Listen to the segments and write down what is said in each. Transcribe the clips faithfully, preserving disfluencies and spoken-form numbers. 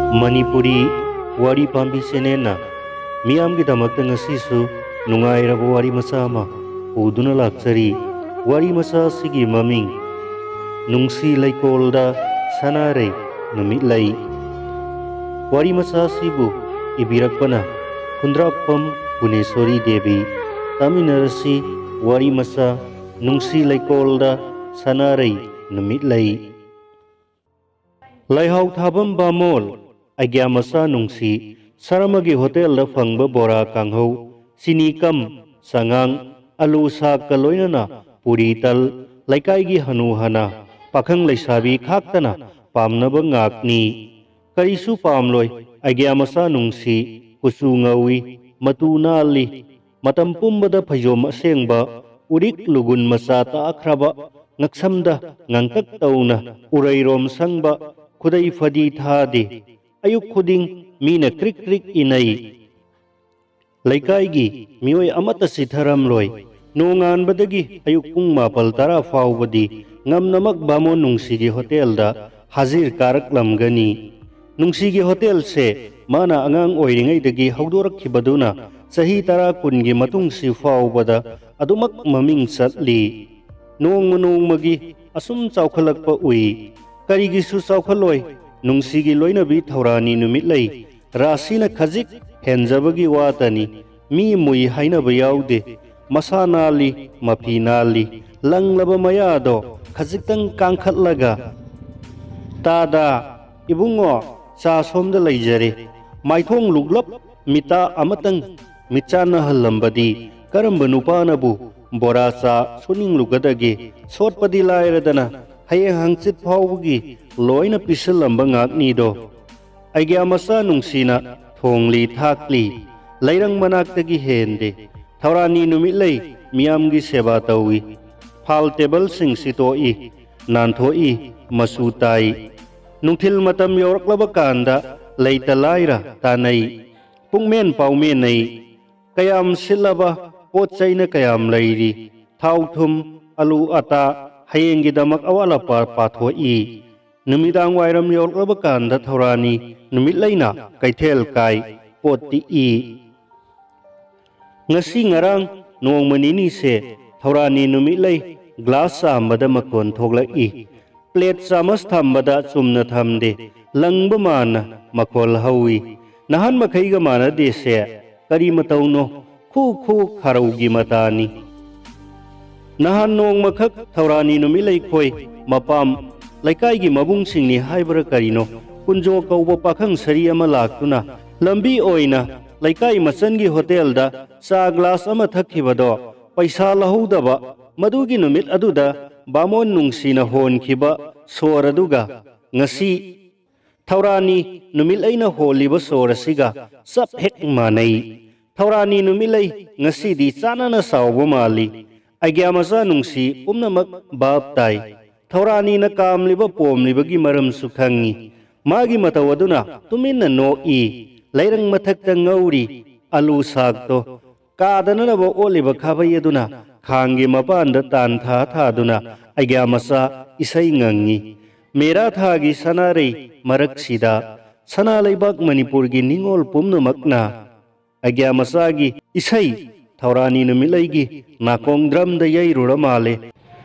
ꯃꯅꯤꯄꯨꯔꯤ ꯋꯥꯔꯤ ꯄꯥꯝꯕꯤ ꯆꯦꯅꯦꯜꯅ ꯃꯤꯌꯥꯝꯒꯤꯗꯃꯛꯇ ꯉꯁꯤꯁꯨ ꯅꯨꯡꯉꯥꯏꯔꯕ ꯋꯥꯔꯤ ꯃꯆꯥ ꯑꯃ ꯄꯨꯗꯨꯅ ꯂꯥꯛꯆꯔꯤ꯫ ꯋꯥꯔꯤ ꯃꯆꯥ ꯑꯁꯤꯒꯤ ꯃꯃꯤꯡ ꯅꯨꯡꯁꯤ ꯂꯩꯀꯣꯜꯗ ꯁꯅꯥꯔꯩ ꯅꯨꯃꯤꯠꯂꯩ꯫ ꯋꯥꯔꯤ ꯃꯆꯥ ꯑꯁꯤꯕꯨ ꯏꯕꯤꯔꯛꯄꯅ ꯈꯨꯟꯗ꯭ꯔꯥꯛꯄꯝ ꯄꯨꯅꯦꯁꯣꯔꯤ ꯗꯦꯕꯤ꯫ ꯇꯥꯃꯤꯟꯅꯔꯁꯤ ꯋꯥꯔꯤ ꯃꯆꯥ ꯅꯨꯡꯁꯤ ꯂꯩꯀꯣꯜꯗ ꯁꯅꯥꯔꯩ ꯅꯨꯃꯤꯠꯂꯩ꯫ ꯂꯩꯍꯥꯎ ꯊꯥꯕꯝ ꯕꯥꯃꯣꯜ, ꯑꯩꯒ꯭ꯌꯥ ꯃꯆꯥ ꯅꯨꯡꯁꯤ, ꯁꯔꯃꯒꯤ ꯍꯣꯇꯦꯜꯗ ꯐꯪꯕ ꯕꯣꯔꯥ ꯀꯥꯡꯍꯧ, ꯆꯤꯅꯤ ꯀꯝ, ꯆꯉꯥꯡ, ꯑꯂꯨ ꯁꯥꯛꯀ ꯂꯣꯏꯅꯅ ꯄꯨꯔꯤ ꯇꯜ, ꯂꯩꯀꯥꯏꯒꯤ ꯍꯅꯨ ꯍꯅꯥ, ꯄꯥꯈꯪ ꯂꯩꯁꯥꯕꯤ ꯈꯥꯛꯇꯅ ꯄꯥꯝꯅꯕ ꯉꯥꯛꯅꯤ꯫ ꯀꯔꯤꯁꯨ ꯄꯥꯝꯂꯣꯏ, ꯑꯩꯒ꯭ꯌꯥ ꯃꯆꯥ ꯅꯨꯡꯁꯤ, ꯀꯨꯆꯨ ꯉꯧꯏ, ꯃꯇꯨ ꯅꯥꯜꯂꯤ, ꯃꯇꯝ ꯄꯨꯝꯕꯗ ꯐꯩꯖꯣꯝ ꯑꯁꯦꯡꯕ, ꯎꯔꯤꯛ ꯂꯨꯒꯨꯟ ꯃꯆꯥ ꯇꯥꯈ꯭ꯔꯕ, ꯉꯛꯁꯝꯗ ꯉꯥꯡꯇꯛ ꯇꯧꯅ ꯎꯔꯩꯔꯣꯝ ꯁꯪꯕ, ꯈꯨꯗꯩ ꯐꯗꯤ ꯊꯥꯗꯦ, ꯑꯌꯨꯛ ꯈꯨꯗꯤꯡ ꯃꯤꯅ ꯀ꯭ꯔꯤꯛ ꯀ꯭ꯔꯤꯛ ꯏꯅꯩ꯫ ꯂꯩꯀꯥꯏꯒꯤ ꯃꯤꯑꯣꯏ ꯑꯃꯠꯇ ꯆꯤꯊꯔꯝꯂꯣꯏ꯫ ꯅꯣꯡꯉꯥꯟꯕꯗꯒꯤ ꯑꯌꯨꯛ ꯄꯨꯡ ꯃꯥꯄꯜ ꯇꯔꯥ ꯐꯥꯎꯕꯗꯤ ꯉꯝꯅꯃꯛ ꯕꯥꯃꯣꯟ ꯅꯨꯡꯁꯤꯒꯤ ꯍꯣꯇꯦꯜꯗ ꯍꯥꯖꯤꯔ ꯀꯥꯔꯛꯂꯝꯒꯅꯤ꯫ ꯅꯨꯡꯁꯤꯒꯤ ꯍꯣꯇꯦꯜꯁꯦ ꯃꯥꯅ ꯑꯉꯥꯡ ꯑꯣꯏꯔꯤꯉꯩꯗꯒꯤ ꯍꯧꯗꯣꯔꯛꯈꯤꯕꯗꯨꯅ ꯆꯍꯤ ꯇꯔꯥ ꯀꯨꯟꯒꯤ ꯃꯇꯨꯡꯁꯤ ꯐꯥꯎꯕꯗ ꯑꯗꯨꯃꯛ ꯃꯃꯤꯡ ꯆꯠꯂꯤ꯫ ꯅꯣꯡꯃ ꯅꯣꯡꯃꯒꯤ ꯑꯁꯨꯝ ꯆꯥꯎꯈꯠꯂꯛꯄ ꯎꯏ꯫ ꯀꯔꯤꯒꯤꯁꯨ ꯆꯥꯎꯈꯠꯂꯣꯏ? ꯅꯨꯡꯁꯤꯒꯤ ꯂꯣꯏꯅꯕꯤ ꯊꯧꯔꯥꯅꯤ ꯅꯨꯃꯤꯠꯂꯩ ꯔꯥꯁꯤꯅ ꯈꯖꯤꯛ ꯍꯦꯟꯖꯕꯒꯤ ꯋꯥꯇꯅꯤ꯫ ꯃꯤ ꯃꯨꯏ ꯍꯥꯏꯅꯕ ꯌꯥꯎꯗꯦ꯫ ꯃꯁꯥ ꯅꯥꯜꯂꯤ, ꯃꯐꯤ ꯅꯥꯜꯂꯤ, ꯂꯪꯂꯕ ꯃꯌꯥꯗꯣ ꯈꯖꯤꯛꯇꯪ ꯀꯥꯡꯈꯠꯂꯒ, "ꯇꯥꯗꯥ, ꯏꯕꯨꯡꯉꯣ, ꯆꯥ ꯁꯣꯝꯗ ꯂꯩꯖꯔꯦ꯫ ꯃꯥꯏꯊꯣꯡ ꯂꯨꯛꯂꯞ ꯃꯤꯇꯥ ꯑꯃꯇꯪ ꯃꯤꯠꯆꯥꯟꯅꯍꯜꯂꯝꯕꯗꯤ ꯀꯔꯝꯕ ꯅꯨꯄꯥꯅꯕꯨ ꯕꯣꯔꯥ ꯆꯥ ꯁꯣꯠꯅꯤꯡꯂꯨꯒꯗꯒꯦ? ꯁꯣꯠꯄꯗꯤ ꯂꯥꯏꯔꯗꯅ ꯍꯌꯦꯡ ꯍꯪꯆꯤꯠ ꯐꯥꯎꯕꯒꯤ ꯂꯣꯏꯅ ꯄꯤꯁꯤꯜꯂꯝꯕ ꯉꯥꯛꯅꯤꯗꯣ꯫ ꯑꯩꯒ꯭ꯌꯥ ꯃꯆꯥ ꯅꯨꯡꯁꯤꯅ ꯊꯣꯡꯂꯤ ꯊꯥꯛꯂꯤ꯫ ꯂꯩꯔꯪ ꯃꯅꯥꯛꯇꯒꯤ ꯍꯦꯟꯗꯦ꯫ ꯊꯧꯔꯥꯅꯤ ꯅꯨꯃꯤꯠꯂꯩ ꯃꯤꯌꯥꯝꯒꯤ ꯁꯦꯕꯥ ꯇꯧꯏ꯫ ꯐꯥꯜ ꯇꯦꯕꯜꯁꯤꯡ ꯁꯤꯠꯇꯣꯛꯏ, ꯅꯥꯟꯊꯣꯛꯏ, ꯃꯆꯨ ꯇꯥꯏ꯫ ꯅꯨꯡꯊꯤꯜ ꯃꯇꯝ ꯌꯧꯔꯛꯂꯕ ꯀꯥꯟꯗ ꯂꯩꯇ ꯂꯥꯏꯔ ꯇꯥꯟꯅꯩ, ꯄꯨꯡꯃꯦꯟ ꯄꯥꯎꯃꯦꯟꯅꯩ꯫ ꯀꯌꯥꯝ ꯁꯤꯠꯂꯕ ꯄꯣꯠ ꯆꯩꯅ ꯀꯌꯥꯝ ꯂꯩꯔꯤ, ꯊꯥꯎ ꯊꯨꯝ, ꯑꯂꯨ ꯑꯇꯥ, ꯍꯌꯦꯡꯒꯤꯗꯃꯛ ꯑꯋꯥꯠ ꯑꯄꯥ ꯄꯥꯊꯣꯛꯏ꯫ ꯅꯨꯃꯤꯗꯥꯡ ꯋꯥꯏꯔꯝ ꯌꯧꯔꯛꯂꯕ ꯀꯥꯟꯗ ꯊꯧꯔꯥꯅꯤ ꯅꯨꯃꯤꯠꯂꯩꯅ ꯀꯩꯊꯦꯜ ꯀꯥꯏ, ꯄꯣꯠ ꯇꯤꯛꯏ꯫ ꯉꯁꯤ ꯉꯔꯥꯡ ꯅꯣꯡꯃ ꯅꯤꯅꯤꯁꯦ ꯊꯧꯔꯥꯅꯤ ꯅꯨꯃꯤꯠꯂꯩ ꯒ꯭ꯂꯥꯁ ꯆꯥꯝꯕꯗ ꯃꯈꯣꯟ ꯊꯣꯛꯂꯛꯏ꯫ ꯄ꯭ꯂꯦꯠ ꯆꯥꯃꯁ ꯊꯝꯕꯗ ꯆꯨꯝꯅ ꯊꯝꯗꯦ, ꯂꯪꯕ ꯃꯥꯟꯅ ꯃꯈꯣꯜ ꯍꯧꯏ꯫ ꯅꯍꯥꯟ ꯃꯈꯩꯒ ꯃꯥꯟꯅꯗꯦꯁꯦ꯫ ꯀꯔꯤ ꯃꯇꯧꯅꯣ? ꯈꯨ ꯈꯨ ꯈꯥꯔꯧꯒꯤ ꯃꯇꯥꯅꯤ꯫ ꯅꯍꯥꯟ ꯅꯣꯡꯃꯈꯛ ꯊꯧꯔꯥꯅꯤ ꯅꯨꯃꯤꯠꯂꯩꯈꯣꯏ ꯃꯄꯥꯝ ꯂꯩꯀꯥꯏꯒꯤ ꯃꯕꯨꯡꯁꯤꯡꯅꯤ ꯍꯥꯏꯕ꯭ꯔꯥ ꯀꯔꯤꯅꯣ, ꯀꯨꯟꯖꯣ ꯀꯧꯕ ꯄꯥꯈꯪ ꯁꯔꯤ ꯑꯃ ꯂꯥꯛꯇꯨꯅ ꯂꯝꯕꯤ ꯑꯣꯏꯅ ꯂꯩꯀꯥꯏ ꯃꯆꯟꯒꯤ ꯍꯣꯇꯦꯜꯗ ꯆꯥ ꯒ꯭ꯂꯥꯁ ꯑꯃ ꯊꯛꯈꯤꯕꯗꯣ ꯄꯩꯁꯥ ꯂꯧꯍꯧꯗꯕ, ꯃꯗꯨꯒꯤ ꯅꯨꯃꯤꯠ ꯑꯗꯨꯗ ꯕꯥꯃꯣꯟ ꯅꯨꯡꯁꯤꯅ ꯍꯣꯟꯈꯤꯕ ꯁꯣꯔ ꯑꯗꯨꯒ ꯉꯁꯤ ꯊꯧꯔꯥꯅꯤ ꯅꯨꯃꯤꯠꯂꯩꯅ ꯍꯣꯜꯂꯤꯕ ꯁꯣꯔ ꯑꯁꯤꯒ ꯆꯞ ꯍꯦꯛ ꯃꯥꯟꯅꯩ꯫ ꯊꯧꯔꯥꯅꯤ ꯅꯨꯃꯤꯠꯂꯩ ꯉꯁꯤꯗꯤ ꯆꯥꯟꯅꯅ ꯁꯥꯎꯕ ꯃꯥꯜꯂꯤ꯫ ꯑꯩꯒ꯭ꯌꯥ ꯃꯆꯥ ꯅꯨꯡꯁꯤ ꯄꯨꯝꯅꯃꯛ ꯚꯥꯞ ꯇꯥꯏ꯫ ꯊꯧꯔꯥꯅꯤꯅ ꯀꯥꯝꯂꯤꯕ ꯄꯣꯝꯂꯤꯕꯒꯤ ꯃꯔꯝꯁꯨ ꯈꯪꯏ꯫ ꯃꯥꯒꯤ ꯃꯇꯧ ꯑꯗꯨꯅ ꯇꯨꯃꯤꯟꯅ ꯅꯣꯛꯏ꯫ ꯂꯩꯔꯪ ꯃꯊꯛꯇ ꯉꯧꯔꯤ ꯑꯂꯨ ꯁꯥꯛꯇꯣ꯫ ꯀꯥꯗꯅꯅꯕ ꯑꯣꯠꯂꯤꯕ ꯈꯥꯕꯩ ꯑꯗꯨꯅ ꯈꯥꯡꯒꯤ ꯃꯄꯥꯟꯗ ꯇꯥꯟ ꯊꯥ ꯊꯥꯗꯨꯅ ꯑꯩꯒ꯭ꯌꯥ ꯃꯆꯥ ꯏꯁꯩ ꯉꯪꯉꯤ꯫ ꯃꯦꯔꯥ ꯊꯥꯒꯤ ꯁꯅꯥꯔꯩ ꯃꯔꯛꯁꯤꯗ ꯁꯅꯥ ꯂꯩꯕꯥꯛ ꯃꯅꯤꯄꯨꯔꯒꯤ ꯅꯤꯡꯉꯣꯜ ꯄꯨꯝꯅꯃꯛꯅ ꯑꯩꯒ꯭ꯌꯥ ꯃꯆꯥꯒꯤ ꯏꯁꯩ ꯊꯧꯔꯥꯅꯤ ꯅꯨꯃꯤꯠꯂꯩꯒꯤ ꯅꯥꯀꯣꯡ ꯗ꯭ꯔꯝꯗ ꯌꯩꯔꯨꯔ ꯃꯥꯜꯂꯦ꯫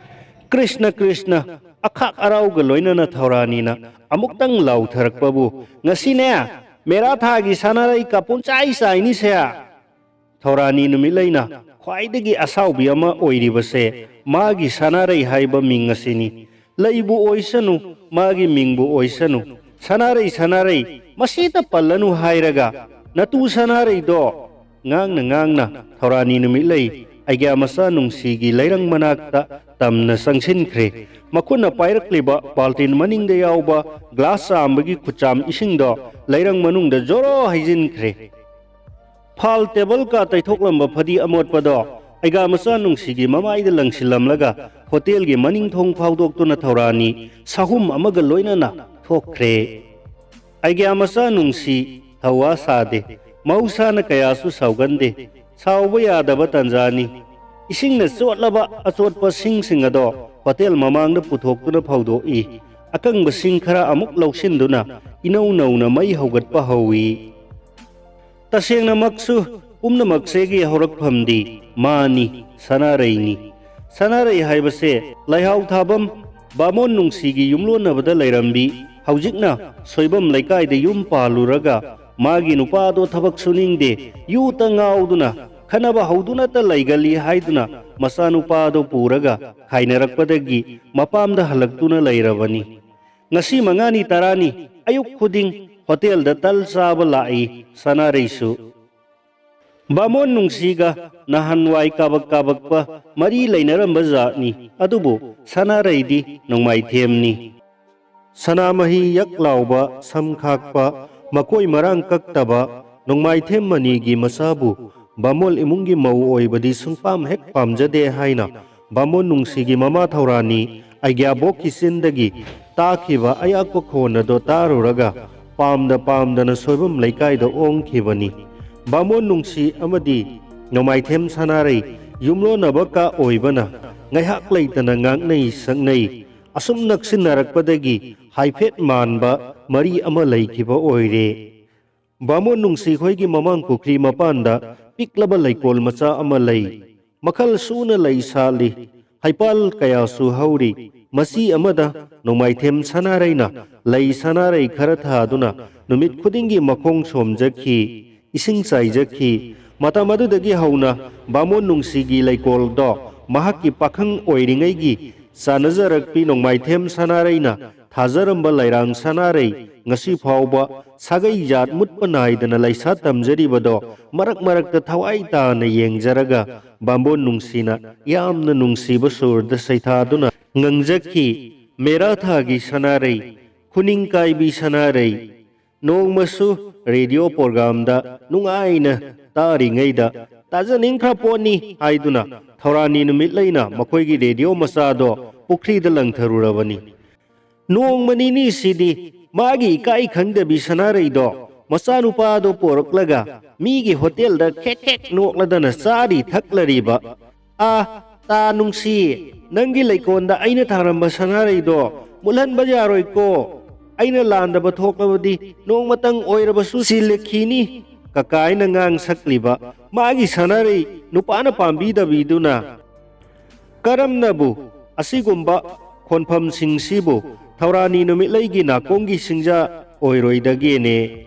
ꯀ꯭ꯔꯤꯁꯅ ꯀ꯭ꯔꯤꯁꯅ ꯑꯈꯥꯛ ꯑꯔꯥꯎꯒ ꯂꯣꯏꯅꯅ ꯊꯧꯔꯥꯅꯤꯅ ꯑꯃꯨꯛꯇꯪ ꯂꯥꯎꯊꯔꯛꯄꯕꯨ, "ꯉꯁꯤꯅꯦ ꯃꯦꯔꯥ ꯊꯥꯒꯤ ꯁꯅꯥꯔꯩ ꯀꯥꯄꯨꯟ ꯆꯥꯏ ꯆꯥꯏꯅꯤꯁꯦ!" ꯊꯧꯔꯥꯅꯤ ꯅꯨꯃꯤꯠꯂꯩꯅ ꯈ꯭ꯋꯥꯏꯗꯒꯤ ꯑꯁꯥꯎꯕꯤ ꯑꯃ ꯑꯣꯏꯔꯤꯕꯁꯦ ꯃꯥꯒꯤ ꯁꯅꯥꯔꯩ ꯍꯥꯏꯕ ꯃꯤꯡ ꯑꯁꯤꯅꯤ꯫ ꯂꯩꯕꯨ ꯑꯣꯏꯁꯅꯨ, ꯃꯥꯒꯤ ꯃꯤꯡꯕꯨ ꯑꯣꯏꯁꯅꯨ, "ꯁꯅꯥꯔꯩ, ꯁꯅꯥꯔꯩ, ꯃꯁꯤꯇ ꯄꯜꯂꯅꯨ" ꯍꯥꯏꯔꯒ ꯅꯇꯨ ꯁꯅꯥꯔꯩꯗꯣ ꯉꯥꯡꯅ ꯉꯥꯡꯅ ꯊꯧꯔꯥꯅꯤ ꯅꯨꯃꯤꯠꯂꯩ ꯑꯩꯒ꯭ꯌꯥ ꯃꯆꯥ ꯅꯨꯡꯁꯤꯒꯤ ꯂꯩꯔꯪ ꯃꯅꯥꯛꯇ ꯇꯝꯅ ꯆꯪꯁꯤꯟꯈ꯭ꯔꯦ꯫ ꯃꯈꯨꯠꯅ ꯄꯥꯏꯔꯛꯂꯤꯕ ꯕꯥꯜꯇꯤꯟ ꯃꯅꯤꯡꯗ ꯌꯥꯎꯕ ꯒ꯭ꯂꯥꯁ ꯆꯥꯝꯕꯒꯤ ꯈꯨꯠꯆꯥꯝ ꯏꯁꯤꯡꯗꯣ ꯂꯩꯔꯪ ꯃꯅꯨꯡꯗ ꯖꯣꯔꯣ ꯍꯩꯖꯤꯟꯈ꯭ꯔꯦ꯫ ꯐꯥꯜ ꯇꯦꯕꯜ ꯀꯥ ꯇꯩꯊꯣꯛꯂꯝꯕ ꯐꯗꯤ ꯑꯃꯣꯠꯄꯗꯣ ꯑꯩꯒ꯭ꯌꯥ ꯃꯆꯥ ꯅꯨꯡꯁꯤꯒꯤ ꯃꯃꯥꯏꯗ ꯂꯪꯁꯤꯜꯂꯝꯂꯒ ꯍꯣꯇꯦꯜꯒꯤ ꯃꯅꯤꯡ ꯊꯣꯡ ꯐꯥꯎꯗꯣꯛꯇꯨꯅ ꯊꯧꯔꯥꯅꯤ ꯁꯥꯍꯨꯝ ꯑꯃꯒ ꯂꯣꯏꯅꯅ ꯊꯣꯛꯈ꯭ꯔꯦ꯫ ꯑꯩꯒ꯭ꯌꯥ ꯃꯆꯥ ꯅꯨꯡꯁꯤ ꯊꯧꯋꯥ ꯁꯥꯗꯦ꯫ ꯃꯍꯧꯁꯥꯅ ꯀꯌꯥꯁꯨ ꯁꯥꯎꯒꯟꯗꯦ꯫ ꯁꯥꯎꯕ ꯌꯥꯗꯕ ꯇꯟꯖꯥꯅꯤ꯫ ꯏꯁꯤꯡꯅ ꯆꯣꯠꯂꯕ ꯑꯆꯣꯠꯄ ꯁꯤꯡꯁꯤꯡ ꯑꯗꯣ ꯍꯣꯇꯦꯜ ꯃꯃꯥꯡꯗ ꯄꯨꯊꯣꯛꯇꯨꯅ ꯐꯧꯗꯣꯛꯏ꯫ ꯑꯀꯪꯕꯁꯤꯡ ꯈꯔ ꯑꯃꯨꯛ ꯂꯧꯁꯤꯟꯗꯨꯅ ꯏꯅꯧ ꯅꯧꯅ ꯃꯩ ꯍꯧꯒꯠꯄ ꯍꯧꯏ꯫ ꯇꯁꯦꯡꯅꯃꯛꯁꯨ ꯄꯨꯝꯅꯃꯛꯁꯤꯒꯤ ꯍꯧꯔꯛꯐꯝꯗꯤ ꯃꯥꯅꯤ, ꯁꯅꯥꯔꯩꯅꯤ꯫ ꯁꯅꯥꯔꯩ ꯍꯥꯏꯕꯁꯦ ꯂꯩꯍꯥꯎ ꯊꯥꯕꯝ ꯕꯥꯃꯣꯟ ꯅꯨꯡꯁꯤꯒꯤ ꯌꯨꯝꯂꯣꯟꯅꯕꯗ ꯂꯩꯔꯝꯕꯤ, ꯍꯧꯖꯤꯛꯅ ꯁꯣꯏꯕꯝ ꯂꯩꯀꯥꯏꯗ ꯌꯨꯝ ꯄꯥꯜꯂꯨꯔꯒ ꯃꯥꯒꯤ ꯅꯨꯄꯥꯗꯣ ꯊꯕꯛ ꯁꯨꯅꯤꯡꯗꯦ, ꯌꯨꯇ ꯉꯥꯎꯗꯨꯅ ꯈꯠꯅꯕ ꯍꯧꯗꯨꯅꯇ ꯂꯩꯒꯜꯂꯤ ꯍꯥꯏꯗꯨꯅ ꯃꯆꯥꯅꯨꯄꯥꯗꯣ ꯄꯨꯔꯒ ꯈꯥꯏꯅꯔꯛꯄꯗꯒꯤ ꯃꯄꯥꯝꯗ ꯍꯜꯂꯛꯇꯨꯅ ꯂꯩꯔꯕꯅꯤ꯫ ꯉꯁꯤ ꯃꯉꯥꯅꯤ ꯇꯔꯥꯅꯤ ꯑꯌꯨꯛ ꯈꯨꯗꯤꯡ ꯍꯣꯇꯦꯜꯗ ꯇꯜ ꯆꯥꯕ ꯂꯥꯛꯏ ꯁꯅꯥꯔꯩꯁꯨ꯫ ꯕꯥꯃꯣꯟ ꯅꯨꯡꯁꯤꯒ ꯅꯍꯥꯟꯋꯥꯏ ꯀꯥꯕꯛ ꯀꯥꯕꯛꯄ ꯃꯔꯤ ꯂꯩꯅꯔꯝꯕ ꯖꯥꯠꯅꯤ, ꯑꯗꯨꯕꯨ ꯁꯅꯥꯔꯩꯗꯤ ꯅꯣꯡꯃꯥꯏꯊꯦꯝꯅꯤ꯫ ꯁꯅꯥꯃꯍꯤ ꯌꯛ ꯂꯥꯎꯕ, ꯁꯝ ꯈꯥꯛꯄ, ꯃꯀꯣꯏ ꯃꯔꯥꯡ ꯀꯛꯇꯕ ꯅꯣꯡꯃꯥꯏꯊꯦꯝ ꯃꯅꯤꯒꯤ ꯃꯆꯥꯕꯨ ꯕꯥꯃꯣꯟ ꯏꯃꯨꯡꯒꯤ ꯃꯧ ꯑꯣꯏꯕꯗꯤ ꯁꯨꯡꯄꯥꯝ ꯍꯦꯛ ꯄꯥꯝꯖꯗꯦ ꯍꯥꯏꯅ ꯕꯥꯃꯣꯟ ꯅꯨꯡꯁꯤꯒꯤ ꯃꯃꯥ ꯊꯧꯔꯥꯅꯤ ꯑꯩꯒ꯭ꯌꯥꯕꯣꯛꯀꯤ ꯆꯤꯟꯗꯒꯤ ꯇꯥꯈꯤꯕ ꯑꯌꯥꯛꯄ ꯈꯣꯟ ꯑꯗꯣ ꯇꯥꯔꯨꯔꯒ ꯄꯥꯝꯗ ꯄꯥꯝꯗꯅ ꯁꯣꯏꯕꯝ ꯂꯩꯀꯥꯏꯗ ꯑꯣꯡꯈꯤꯕꯅꯤ꯫ ꯕꯥꯃꯣꯟ ꯅꯨꯡꯁꯤ ꯑꯃꯗꯤ ꯅꯣꯡꯃꯥꯏꯊꯦꯝ ꯁꯅꯥꯔꯩ ꯌꯨꯝꯂꯣꯟꯅꯕ ꯀ ꯑꯣꯏꯕꯅ ꯉꯥꯏꯍꯥꯛ ꯂꯩꯇꯅ ꯉꯥꯡꯅꯩ ꯁꯛꯅꯩ꯫ ꯑꯁꯨꯝ ꯅꯛꯁꯤꯟꯅꯔꯛꯄꯗꯒꯤ ꯍꯥꯏꯐꯦꯠ ꯃꯥꯟꯕ ꯃꯔꯤ ꯑꯃ ꯂꯩꯈꯤꯕ ꯑꯣꯏꯔꯦ꯫ ꯕꯥꯃꯣꯟ ꯅꯨꯡꯁꯤꯈꯣꯏꯒꯤ ꯃꯃꯥꯡ ꯄꯨꯈ꯭ꯔꯤ ꯃꯄꯥꯟꯗ ꯄꯤꯛꯂꯕ ꯂꯩꯀꯣꯜ ꯃꯆꯥ ꯑꯃ ꯂꯩ꯫ ꯃꯈꯜ ꯁꯨꯅ ꯂꯩ ꯁꯥꯠꯂꯤ꯫ ꯍꯩꯄꯥꯜ ꯀꯌꯥꯁꯨ ꯍꯧꯔꯤ꯫ ꯃꯆꯤ ꯑꯃꯗ ꯅꯣꯡꯃꯥꯏꯊꯦꯝ ꯁꯅꯥꯔꯩꯅ ꯂꯩ ꯁꯅꯥꯔꯩ ꯈꯔ ꯊꯥꯗꯨꯅ ꯅꯨꯃꯤꯠ ꯈꯨꯗꯤꯡꯒꯤ ꯃꯈꯣꯡ ꯁꯣꯝꯖꯈꯤ, ꯏꯁꯤꯡ ꯆꯥꯏꯖꯈꯤ꯫ ꯃꯇꯝ ꯑꯗꯨꯗꯒꯤ ꯍꯧꯅ ꯕꯥꯃꯣꯟ ꯅꯨꯡꯁꯤꯒꯤ ꯂꯩꯀꯣꯜꯗꯣ ꯃꯍꯥꯛꯀꯤ ꯄꯥꯈꯪ ꯑꯣꯏꯔꯤꯉꯩꯒꯤ ꯆꯥꯅꯖꯔꯛꯄꯤ ꯅꯣꯡꯃꯥꯏꯊꯦꯝ ꯁꯅꯥꯔꯩꯅ ꯊꯥꯖꯔꯝꯕ ꯂꯩꯔꯥꯡ ꯁꯅꯥꯔꯩ ꯉꯁꯤ ꯐꯥꯎꯕ ꯁꯥꯒꯩ ꯖꯥꯠ ꯃꯨꯠꯄ ꯅꯥꯏꯗꯅ ꯂꯩꯁꯥ ꯇꯝꯖꯔꯤꯕꯗꯣ ꯃꯔꯛ ꯃꯔꯛꯇ ꯊꯋꯥꯏ ꯇꯥꯅ ꯌꯦꯡꯖꯔꯒ ꯕꯥꯃꯣꯟ ꯅꯨꯡꯁꯤꯅ ꯌꯥꯝꯅ ꯅꯨꯡꯁꯤꯕ ꯁꯨꯔꯗ ꯁꯩꯊꯥꯗꯨꯅ ꯉꯪꯖꯈꯤ, "ꯃꯦꯔꯥ ꯊꯥꯒꯤ ꯁꯅꯥꯔꯩ, ꯈꯨꯅꯤꯡ ꯀꯥꯏꯕꯤ ꯁꯅꯥꯔꯩ"꯫ ꯅꯣꯡꯃꯁꯨ ꯔꯦꯗꯤꯑꯣ ꯄ꯭ꯔꯣꯒ꯭ꯔꯥꯝꯗ ꯅꯨꯡꯉꯥꯏꯅ ꯇꯥꯔꯤꯉꯩꯗ "ꯇꯥꯖꯅꯤꯡꯈ꯭ꯔ ꯄꯣꯠꯅꯤ" ꯍꯥꯏꯗꯨꯅ ꯊꯧꯔꯥꯅꯤ ꯅꯨꯃꯤꯠꯂꯩꯅ ꯃꯈꯣꯏꯒꯤ ꯔꯦꯗꯤꯑꯣ ꯃꯆꯥꯗꯣ ꯄꯨꯈ꯭ꯔꯤꯗ ꯂꯪꯊꯔꯨꯔꯕꯅꯤ꯫ ꯅꯣꯡꯃ ꯅꯤꯅꯤꯁꯤꯗꯤ ꯃꯥꯒꯤ ꯏꯀꯥꯏ ꯈꯪꯗꯕꯤ ꯁꯅꯥꯔꯩꯗꯣ ꯃꯆꯥꯅꯨꯄꯥꯗꯣ ꯄꯣꯔꯛꯂꯒ ꯃꯤꯒꯤ ꯍꯣꯇꯦꯜꯗ ꯈꯦꯛ ꯈꯦꯛ ꯅꯣꯛꯂꯗꯅ ꯆꯥꯔꯤ ꯊꯛꯂꯔꯤꯕ꯫ "ꯑꯥ, ꯇꯥ ꯅꯨꯡꯁꯤ, ꯅꯪꯒꯤ ꯂꯩꯀꯣꯜꯗ ꯑꯩꯅ ꯊꯥꯔꯝꯕ ꯁꯅꯥꯔꯩꯗꯣ ꯃꯨꯠꯍꯟꯕ ꯌꯥꯔꯣꯏꯀꯣ꯫ ꯑꯩꯅ ꯂꯥꯟꯗꯕ ꯊꯣꯛꯂꯕꯗꯤ ꯅꯣꯡꯃꯇꯪ ꯑꯣꯏꯔꯕꯁꯨ ꯁꯤꯜꯂꯛꯈꯤꯅꯤ꯫ ꯀꯀꯥꯏꯅ ꯉꯥꯡ ꯁꯛꯂꯤꯕ ꯃꯥꯒꯤ ꯁꯅꯥꯔꯩ ꯅꯨꯄꯥꯅ ꯄꯥꯝꯕꯤꯗꯕꯤꯗꯨꯅ ꯀꯔꯝꯅꯕꯨ ꯑꯁꯤꯒꯨꯝꯕ ꯈꯣꯟꯐꯝꯁꯤꯡꯁꯤꯕꯨ ꯊꯧꯔꯥꯅꯤ ꯅꯨꯃꯤꯠꯂꯩꯒꯤ ꯅꯥꯀꯣꯡꯒꯤ ꯁꯤꯡꯖꯥ ꯑꯣꯏꯔꯣꯏꯗꯒꯦꯅꯦ?